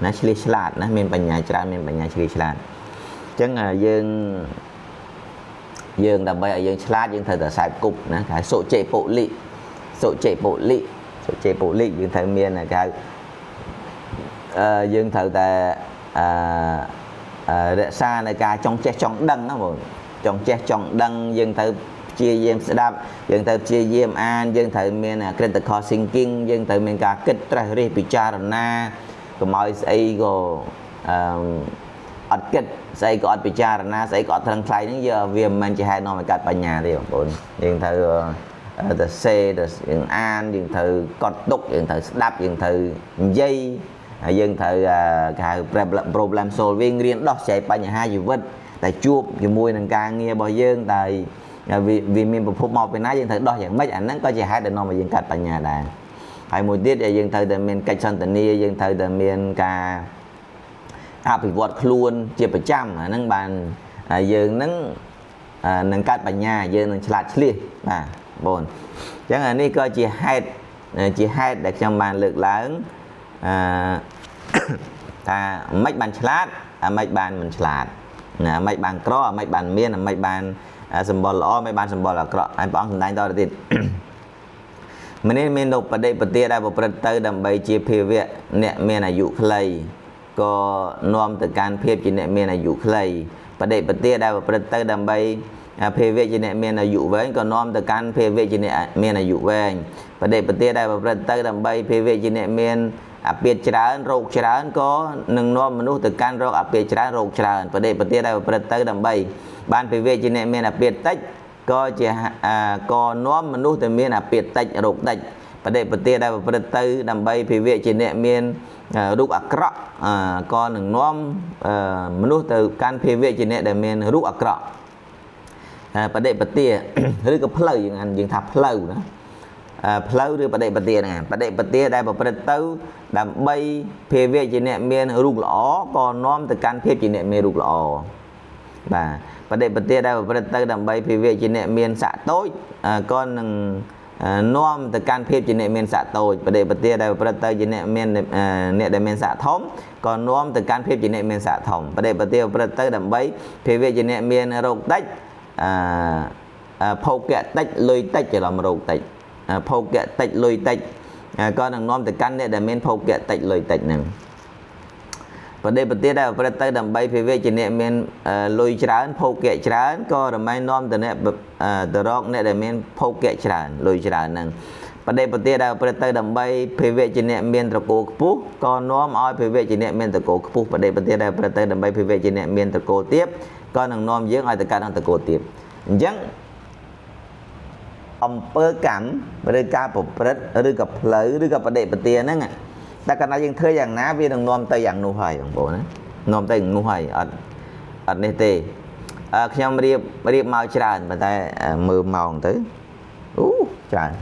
ណាឆ្លៀសឆ្លាតណាមានបញ្ញាច្រើនមានបញ្ញាឆ្លៀសឆ្លាតអញ្ចឹងយើងដើម្បីឲ្យយើងឆ្លាតយើងត្រូវតែខ្សែគប់ណាគេហៅសុចេពុលិសុចេពុលិសុចេពុលិយើងត្រូវមានគេហៅយើងត្រូវតែរក្សានៅការចង់ចេះចង់ដឹងណាបងចង់ចេះចង់ដឹងយើងត្រូវព្យាយាមស្ដាប់យើងត្រូវព្យាយាមអានយើងត្រូវមាន critical thinking យើងត្រូវមានការគិតត្រេះរិះពិចារណាកុំឲ្យស្អីក៏អត់គិតស្អីក៏អត់ពិចារណាស្អីក៏អត់ត្រឹងថ្លៃហ្នឹងវាមិនមែនជាហេតុនាំឲ្យកើតបញ្ញាទេបងប្អូនយើងត្រូវទៅសេទៅយើងអានយើងត្រូវកត់ទុកយើងត្រូវស្ដាប់យើងត្រូវនិយាយហើយយើងត្រូវគេហៅ problem solving រៀនដោះស្រាយបញ្ហាជីវិតតែជួបជាមួយនឹងការងាររបស់យើងតែវាមានប្រភពមកពីណាយើងត្រូវដោះយ៉ាងម៉េចអាហ្នឹងក៏ជាហេតុដែលនាំឲ្យយើងកើតបញ្ញាដែរហើយមួយទៀតយើងត្រូវតែមានកិច្ចសន្ទនាយើងត្រូវតែមានការអភិវឌ្ឍខ្លួនជាប្រចាំអាហ្នឹងបានយើងហ្នឹងនឹងកើតបញ្ញាយើងនឹងឆ្លាតឆ្លៀសបាទបងអញ្ចឹងអានេះក៏ជាហេតុដែលខ្ញុំបានលើកឡើងថាមិនបានឆ្លាតអាមិនបានមិនឆ្លាតណាអាមិនបានក្រអាមិនបានមានអាមិនបានសម្បល់ល្អមិនបានសម្បល់អាក្រក់ហើយព្រះអង្គសម្ដែងតទៅទៀតមនាលមានឧបដិបទាដែលប្រព្រឹត្តទៅដើម្បីជាភាវៈអ្នកមានអាយុខ្លីក៏នាំទៅកាន់ភាពជាអ្នកមានអាយុខ្លីបដិបទាដែលប្រព្រឹត្តទៅដើម្បីភាវៈជាអ្នកមានអាយុវែងក៏នាំទៅកាន់ភាវៈជាអ្នកមានអាយុវែងបដិបទាដែលប្រព្រឹត្តទៅដើម្បីភាវៈជាអ្នកមានអាពាធច្រើនរោគច្រើនក៏នឹងនាំមនុស្សទៅកាន់រោគអាពាធច្រើនរោគច្រើនបដិបទាដែលប្រព្រឹត្តទៅដើម្បីបានភាវៈជាអ្នកមានអាពាធតិចក៏ជាក៏នាំមនុស្សទៅមានអាពាធតិចរោគតិចបដិបទាដែលប្រព្រឹត្តទៅដើម្បីភាវៈជាអ្នកមានរូបអាក្រក់ក៏នឹងនាំមនុស្សទៅកាន់ភាវៈជាអ្នកដែលមានរូបអាក្រក់បដិបទាឬក៏ផ្លូវយើងអានយើងថាផ្លូវណាផ្លូវឬបដិបទាហ្នឹងបដិបទាដែលប្រព្រឹត្តទៅដើម្បីភាវៈជាអ្នកមានរូបល្អក៏នាំទៅកាន់ភាពជាអ្នកមានរូបល្អបាទបដិបទាដែលប្រព្រឹត្តទៅដើម្បីភាវៈជាអ្នកមានស័ក្តិតូចក៏នឹងនាំទៅកាន់ភាពជាអ្នកមានស័ក្តិតូចបដិបទាដែលប្រព្រឹត្តទៅជាអ្នកមានអ្នកដែលមានស័ក្តិធំក៏នាំទៅកាន់ភាពជាអ្នកមានស័ក្តិធំបដិបទាប្រព្រឹត្តទៅដើម្បីភាវៈជាអ្នកមានរោគតិចភោគៈតិចលុយតិចច្រឡំរោគតិចភោគៈតិចលុយតិចក៏នឹងនាំទៅកាន់អ្នកដែលមានភោគៈតិចលុយតិចហ្នឹងបដិបទាដែលប្រព្រឹត្តទៅដើម្បីភាវៈជាអ្នកមានលុយច្រើនភោគៈច្រើនក៏រមែងនាំទៅអ្នកទៅរកអ្នកដែលមានភោគៈច្រើនលុយច្រើនហ្នឹង បដិបទាដែលប្រព្រឹត្តទៅដើម្បីភាវៈជាអ្នកមានត្រកូលខ្ពស់ក៏នាំឲ្យភាវៈជាអ្នកមានត្រកូលខ្ពស់បដិបទាដែលប្រព្រឹត្តទៅដើម្បីភាវៈជាអ្នកមានត្រកូលទាបក៏នឹងនាំយើងឲ្យទៅកើតក្នុងត្រកូលទាបអញ្ចឹងអំពើកម្មឬការប្រព្រឹត្តឬក៏ផ្លូវឬក៏បដិបទាហ្នឹងតែកាលណាយើងធ្វើយ៉ាងណាវានឹងនាំទៅយ៉ាងនោះហើយបងប្អូនណានាំទៅយ៉ាងនោះហើយអត់នេះទេខ្ញុំរៀបមកច្រើនប៉ុន្តែមើលម៉ោងទៅអូច្រើន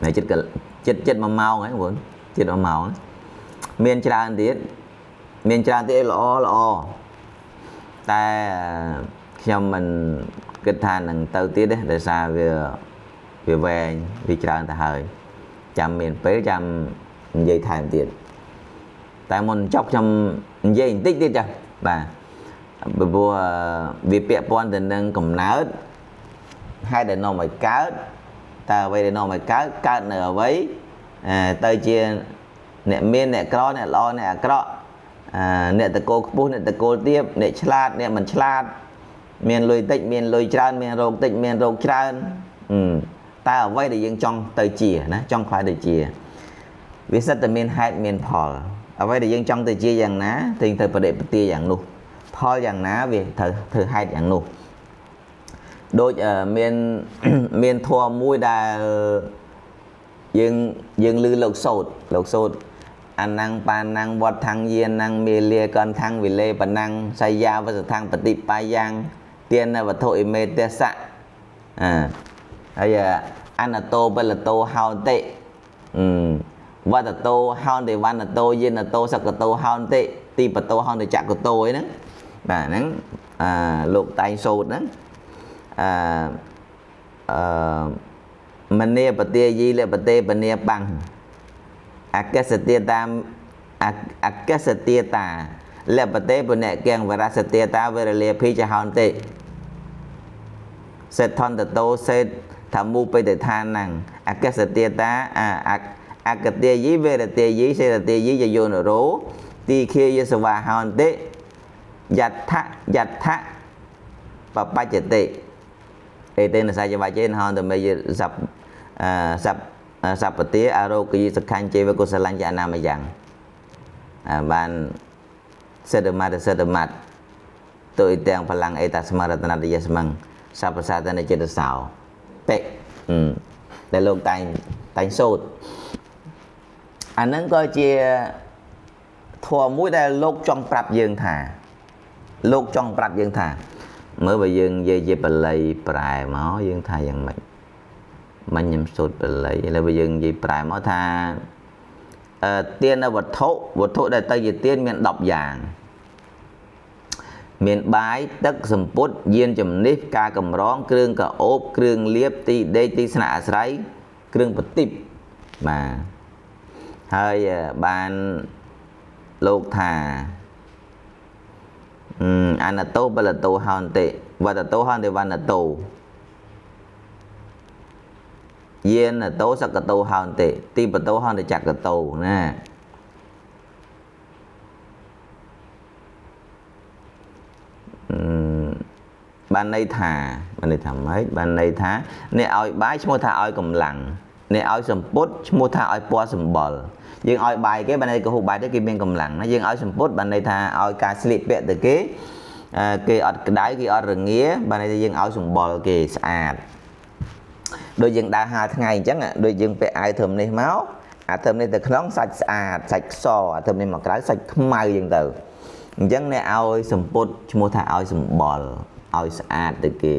នៅចិត្ត1ម៉ោងហើយបងប្អូនចិត្ត1ម៉ោងមានច្រើនទៀតល្អតែខ្ញុំមិនគិតថានឹងទៅទៀតទេដោយសារវាវែងវាច្រើនទៅហើយចាំមានពេលចាំនិយាយថែមទៀតតែមុនចប់ខ្ញុំនិយាយបន្តិចទៀតចាស់បាទព្រោះវាពាក់ព័ន្ធទៅនឹងកំណើតហេតុដែលនាំឲ្យកើតតើអ្វីដែលនាំឲ្យកើតកើតនៅអ្វីទៅជាអ្នកមានអ្នកក្រអ្នកល្អអ្នកអាក្រក់អ្នកតកូលខ្ពស់អ្នកតកូលទាបអ្នកឆ្លាតអ្នកមិនឆ្លាតមានលុយតិចមានលុយច្រើនមានរោគតិចមានរោគច្រើនតើអ្វីដែលយើងចង់ទៅជាណាចង់ខ្លាយទៅជាវាសិតតែមានហេតុមានផលអ្វីដែលយើងចង់ទៅជាយ៉ាងណាតែយើងត្រូវបដិបទាយ៉ាងនោះផលយ៉ាងណាវាត្រូវធ្វើហេតុយ៉ាងនោះដូចមានធម៌មួយដែលយើងឮលោកសូត្រអនੰបាណੰវត្តថੰយានੰមេលាកន្ធੰវិលេបណੰសយាវសថੰបតិបាយ៉ាងទានវត្ថុអិមេទេសៈហើយអនតោបលតោហោតិវត្តតោហោតិវណ្ណតោយានតោសកតោហោតិទីបតោហោតិចកតោអីហ្នឹងបាទហ្នឹងលោកតែងសូត្រហ្នឹងមនីបទាយីលបទេបនីបាំងអកសទាតាមអកសទាតាលបទេបនៈកេងវរសទាតាវរលាភិចហោតិសេដ្ឋន្តតោសេដ្ឋមូបិទឋានំអកសទាតាអកទាយីវរទាយីសេរទាយីយយោនរោទីខាយសវាហោតិយដ្ឋយដ្ឋបបច្ចតិអេតេនសាយវចេនហោតមេយសัพសัพសពទាអរោគយសខញ្ចេវកុសលញ្ញអនាមយ៉ាងបានសេតមត្តទុយទាំងพลังអេតស្មរតនតយស្មੰសពសាតនចិត្តសោតិដែលលោកតែងសូត្រអាហ្នឹងក៏ជាធម៌មួយដែលលោកចង់ប្រាប់យើងថាលោកចង់ប្រាប់យើងថាមើលបើយើងនិយាយជាបាលីប្រែមកយើងថាយ៉ាងម៉េចមិញខ្ញុំសូត្របាលីឥឡូវបើយើងនិយាយប្រែមកថាទានវត្ថុដែលទៅជាទានមាន10យ៉ាងមានបាយទឹកសម្ពុតយានជំនិះការកម្រងគ្រឿងកោបគ្រឿងលាបទីដេកទីស្នាក់អាស្រ័យគ្រឿងប្រទីបបាទហើយបានលោកថាអនតោបលតោហោន្តិវត្តតោហោន្តិវណ្ណតោយានតោសកតោហោន្តិទីបតោហោន្តិចកតោណាបានន័យថាម៉េចបានន័យថាអ្នកឲ្យបាយឈ្មោះថាឲ្យកម្លាំងអ្នកឲ្យសម្ពុតឈ្មោះថាឲ្យពណ៌សម្បុរយើងឲ្យបាយគេបានន័យគេហូបបាយទៅគេមានកម្លាំងណាយើងឲ្យសម្ពុតបានន័យថាឲ្យការស្លៀកពាក់ទៅគេគេអត់ក្តៅគេអត់រងាបានន័យថាយើងឲ្យសម្បុរគេស្អាតដូចយើងដើរហាលថ្ងៃអញ្ចឹងដូចយើងពាក់អាវធំនេះមកអាធំនេះទៅក្នុងសាច់ស្អាតសាច់ខ្សអាធំនេះមកក្រៅសាច់ខ្មៅអញ្ចឹងទៅអញ្ចឹងអ្នកឲ្យសម្ពុតឈ្មោះថាឲ្យសម្បុរឲ្យស្អាតទៅគេ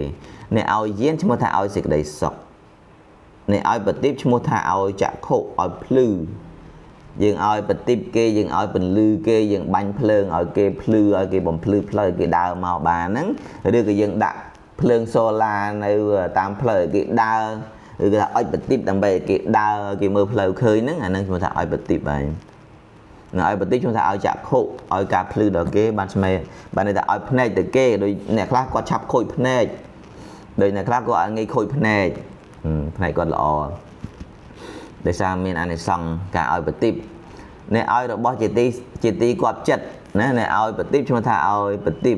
អ្នកឲ្យយានឈ្មោះថាឲ្យសេចក្តីសុខអ្នកឲ្យប្រទីបឈ្មោះថាឲ្យចក្ខុឲ្យភ្លឺយើងឲ្យប្រទីបគេយើងឲ្យពន្លឺគេយើងបាញ់ភ្លើងឲ្យគេភ្លឺឲ្យគេបំភ្លឺផ្លូវគេដើរមកបានហ្នឹងឬក៏យើងដាក់ភ្លើងសូឡានៅតាមផ្លូវឲ្យគេដើរឬគេថាអុចប្រទីបដើម្បីឲ្យគេដើរគេមើលផ្លូវឃើញហ្នឹងអាហ្នឹងឈ្មោះថាឲ្យប្រទីបហើយនៅឲ្យប្រទីបឈ្មោះថាឲ្យចក្ខុឲ្យការភ្លឺដល់គេបានស្មេបានន័យថាឲ្យភ្នែកទៅគេដូចអ្នកខ្លះគាត់ឆាប់ខូចភ្នែកដូចអ្នកខ្លះគាត់អត់ងាយខូចភ្នែកភ្នែកគាត់ល្អដោយសារមានអានិសង្សការឲ្យប្រទីបអ្នកឲ្យរបស់ជាទីគាត់ចិត្តណាអ្នកឲ្យប្រទីបឈ្មោះថាឲ្យប្រទីប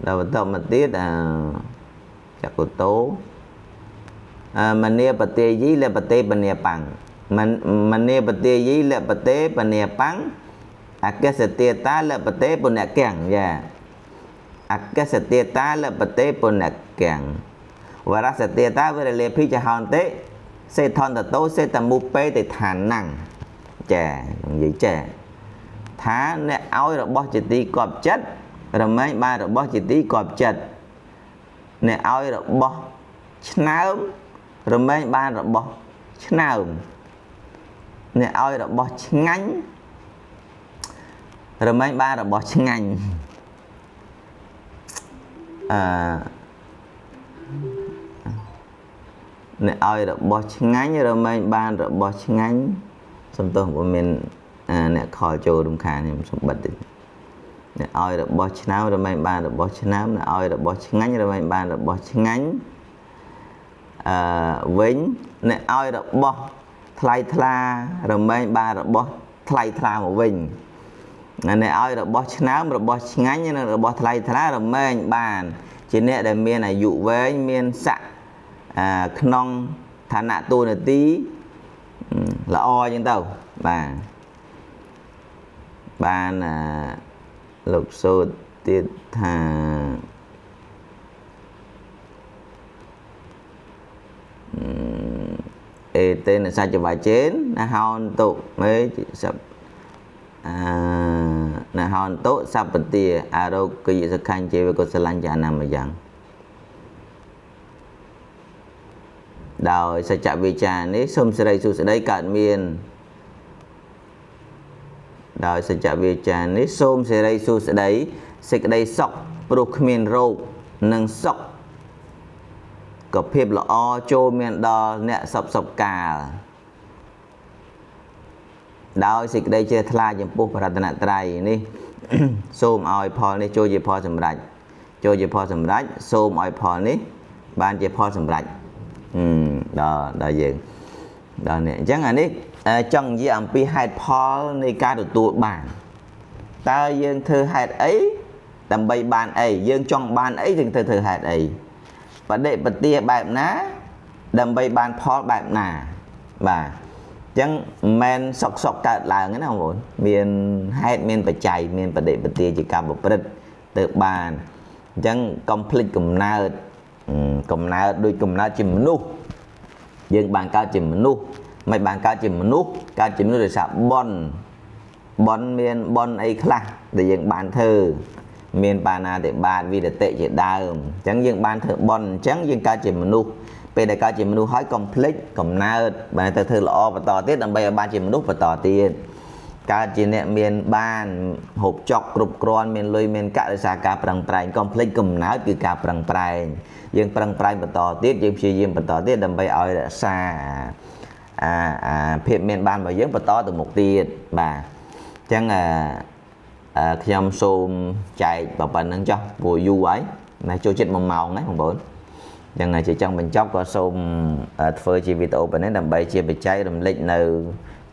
ដល់បន្តមកទៀតចក្ខុតោ មនាបទេយីលបទេបនាបាំងមនាបទេយីលបទេបនាបាំងអកសទាតាលបទេពុនកាំងយ៉ាអកសទាតាលបទេពុនកាំងវរសទាតាវរលេភិចហន្តេសេថន្តតោសេតមុពេតិឋានំចានិយាយចាថាអ្នកឲ្យរបស់ជាទីកប់ចិត្តរមែងបានរបស់ជាទីកប់ចិត្តអ្នកឲ្យរបស់ឆ្នើមរមែងបានរបស់ឆ្នើមអ្នកឲ្យរបស់ឆ្ងាញ់រមែងបានរបស់ឆ្ងាញ់អឺអ្នកឲ្យរបស់ឆ្ងាញ់រមែងបានរបស់ឆ្ងាញ់សំទោសបើមានអ្នកខលចូលរំខានខ្ញុំសំបិទតិចអ្នកឲ្យរបស់ឆ្នើមរមែងបានរបស់ឆ្នើមអ្នកឲ្យរបស់ឆ្ងាញ់រមែងបានរបស់ឆ្ងាញ់អឺវិញអ្នកឲ្យរបស់ថ្លៃថ្លារមែងបានរបស់ថ្លៃថ្លាមកវិញអ្នកឲ្យរបស់ឆ្នើមរបស់ឆ្ងាញ់និងរបស់ថ្លៃថ្លារមែងបានជាអ្នកដែលមានអាយុវែងមានស័ក្តិក្នុងឋានៈតួនាទីល្អអញ្ចឹងទៅបាទបានលោកសូត្រទៀតថាអេតេនសច្ចវាចេនណាហោនតុមេសពណាហោនតុសពទាអារោគយសខញ្ជេវកុសលញ្ញអនាមយ៉ាងដោយសច្ចវិចារនេះសូមសិរីសួស្តីកើតមានដោយសច្ចវិចារនេះសូមសិរីសួស្តីសេចក្តីសុខព្រោះគ្មានរោគនិងសុខក៏ភាពល្អចូលមានដល់អ្នកសពសពកាលដោយសេចក្តីជ្រះថ្លាចំពោះព្រះរតនត្រ័យនេះសូមឲ្យផលនេះចូលជាផលសម្រេចចូលជាផលសម្រេចសូមឲ្យផលនេះបានជាផលសម្រេចដល់យើងដល់នេះអញ្ចឹងអានេះចង់និយាយអំពីហេតុផលនៃការទទួលបានតើយើងធ្វើហេតុអីដើម្បីបានអីយើងចង់បានអីយើងធ្វើហេតុអីបដិបទាបែបណាដើម្បីបានផលបែបណាបាទអញ្ចឹងមិនមែនសុកកើតឡើងទេណាបងប្អូនមានហេតុមានបច្ច័យមានបដិបទាជាការប្រព្រឹត្តទៅបានអញ្ចឹងកុំភ្លេចកំណើតកំណើតដូចកំណើតជាមនុស្សយើងបានកើតជាមនុស្សមិនបានកើតជាមនុស្សកើតជាមនុស្សដោយសារបុណ្យបុណ្យមានបុណ្យអីខ្លះដែលយើងបានធ្វើមានបាណាតិបាតវិរតិជាដើមអញ្ចឹងយើងបានធ្វើបុណ្យអញ្ចឹងយើងកើតជាមនុស្សពេលដែលកើតជាមនុស្សហើយកុំភ្លេចកំណើតបានទៅធ្វើល្អបន្តទៀតដើម្បីឲ្យបានជាមនុស្សបន្តទៀតកើតជាអ្នកមានបានហូបចុកគ្រប់គ្រាន់មានលុយមានកាក់ដោយសារការប្រឹងប្រែងកុំភ្លេចកំណើតគឺការប្រឹងប្រែងយើងប្រឹងប្រែងបន្តទៀតយើងព្យាយាមបន្តទៀតដើម្បីឲ្យរក្សាអាភាពមានបានរបស់យើងបន្តទៅមុខទៀតបាទអញ្ចឹងខ្ញុំសូមចែកប៉ុណ្្នឹងចុះព្រោះយូរហើយណាចូលចិត្ត1ម៉ោងហ្នឹងបងប្អូនអញ្ចឹងជាចង់បញ្ចប់ក៏សូមធ្វើជាវីដេអូប៉ុណ្ណេះដើម្បីជាបច្ច័យរំលេចនៅ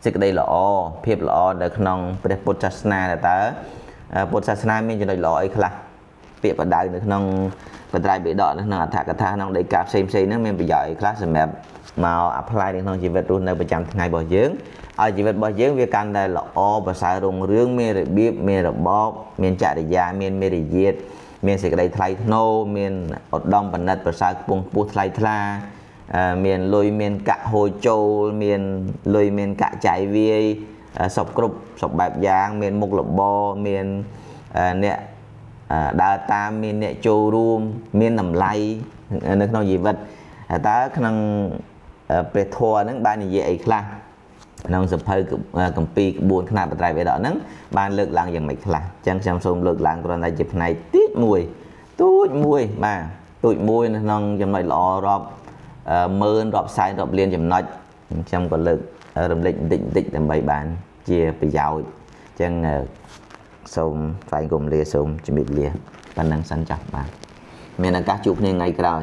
សេចក្តីល្អភាពល្អនៅក្នុងព្រះពុទ្ធសាសនាតើពុទ្ធសាសនាមានចំណុចល្អអីខ្លះពាក្យបដៅនៅក្នុងបត្រៃបិដកនៅក្នុងអត្ថកថាក្នុងដីកាផ្សេងៗហ្នឹងមានប្រយោជន៍អីខ្លះសម្រាប់មក apply នៅក្នុងជីវិតរស់នៅប្រចាំថ្ងៃរបស់យើងឲ្យជីវិតរបស់យើងវាកាន់តែល្អប្រសើររុងរឿងមានរបៀបមានរបបមានចរិយាមានមេរយាទមានសេចក្តីថ្លៃថ្នូរមានឧត្តមបណ្ឌិតប្រសើរខ្ពង់ខ្ពស់ថ្លៃថ្លាមានលុយមានកាក់ហូរចូលមានលុយមានកាក់ចាយវាយសពគ្រប់សពបែបយ៉ាងមានមុខរបរមានអ្នកដើរតាមមានអ្នកចូលរួមមានតម្លៃនៅក្នុងជីវិតតើក្នុងព្រះធម៌ហ្នឹងបាននិយាយអីខ្លះក្នុងសភៅគម្ពីរក្បួនខ្នាតបត្រៃបិដកហ្នឹងបានលើកឡើងយ៉ាងម៉េចខ្លះអញ្ចឹងខ្ញុំសូមលើកឡើងគ្រាន់តែជាផ្នែកតិចមួយទូចមួយបាទទូចមួយនៅក្នុងចំណុចល្អរាប់ម៉ឺនរាប់សែនរាប់លានចំណុចខ្ញុំក៏លើករំលេចបន្តិចបន្តិចដើម្បីបានជាប្រយោជន៍អញ្ចឹងសូមថ្លែងគុំលាសូមជម្រាបលាប៉ុណ្ណឹងសិនចាស់បាទមានឱកាសជួបគ្នាថ្ងៃក្រោយ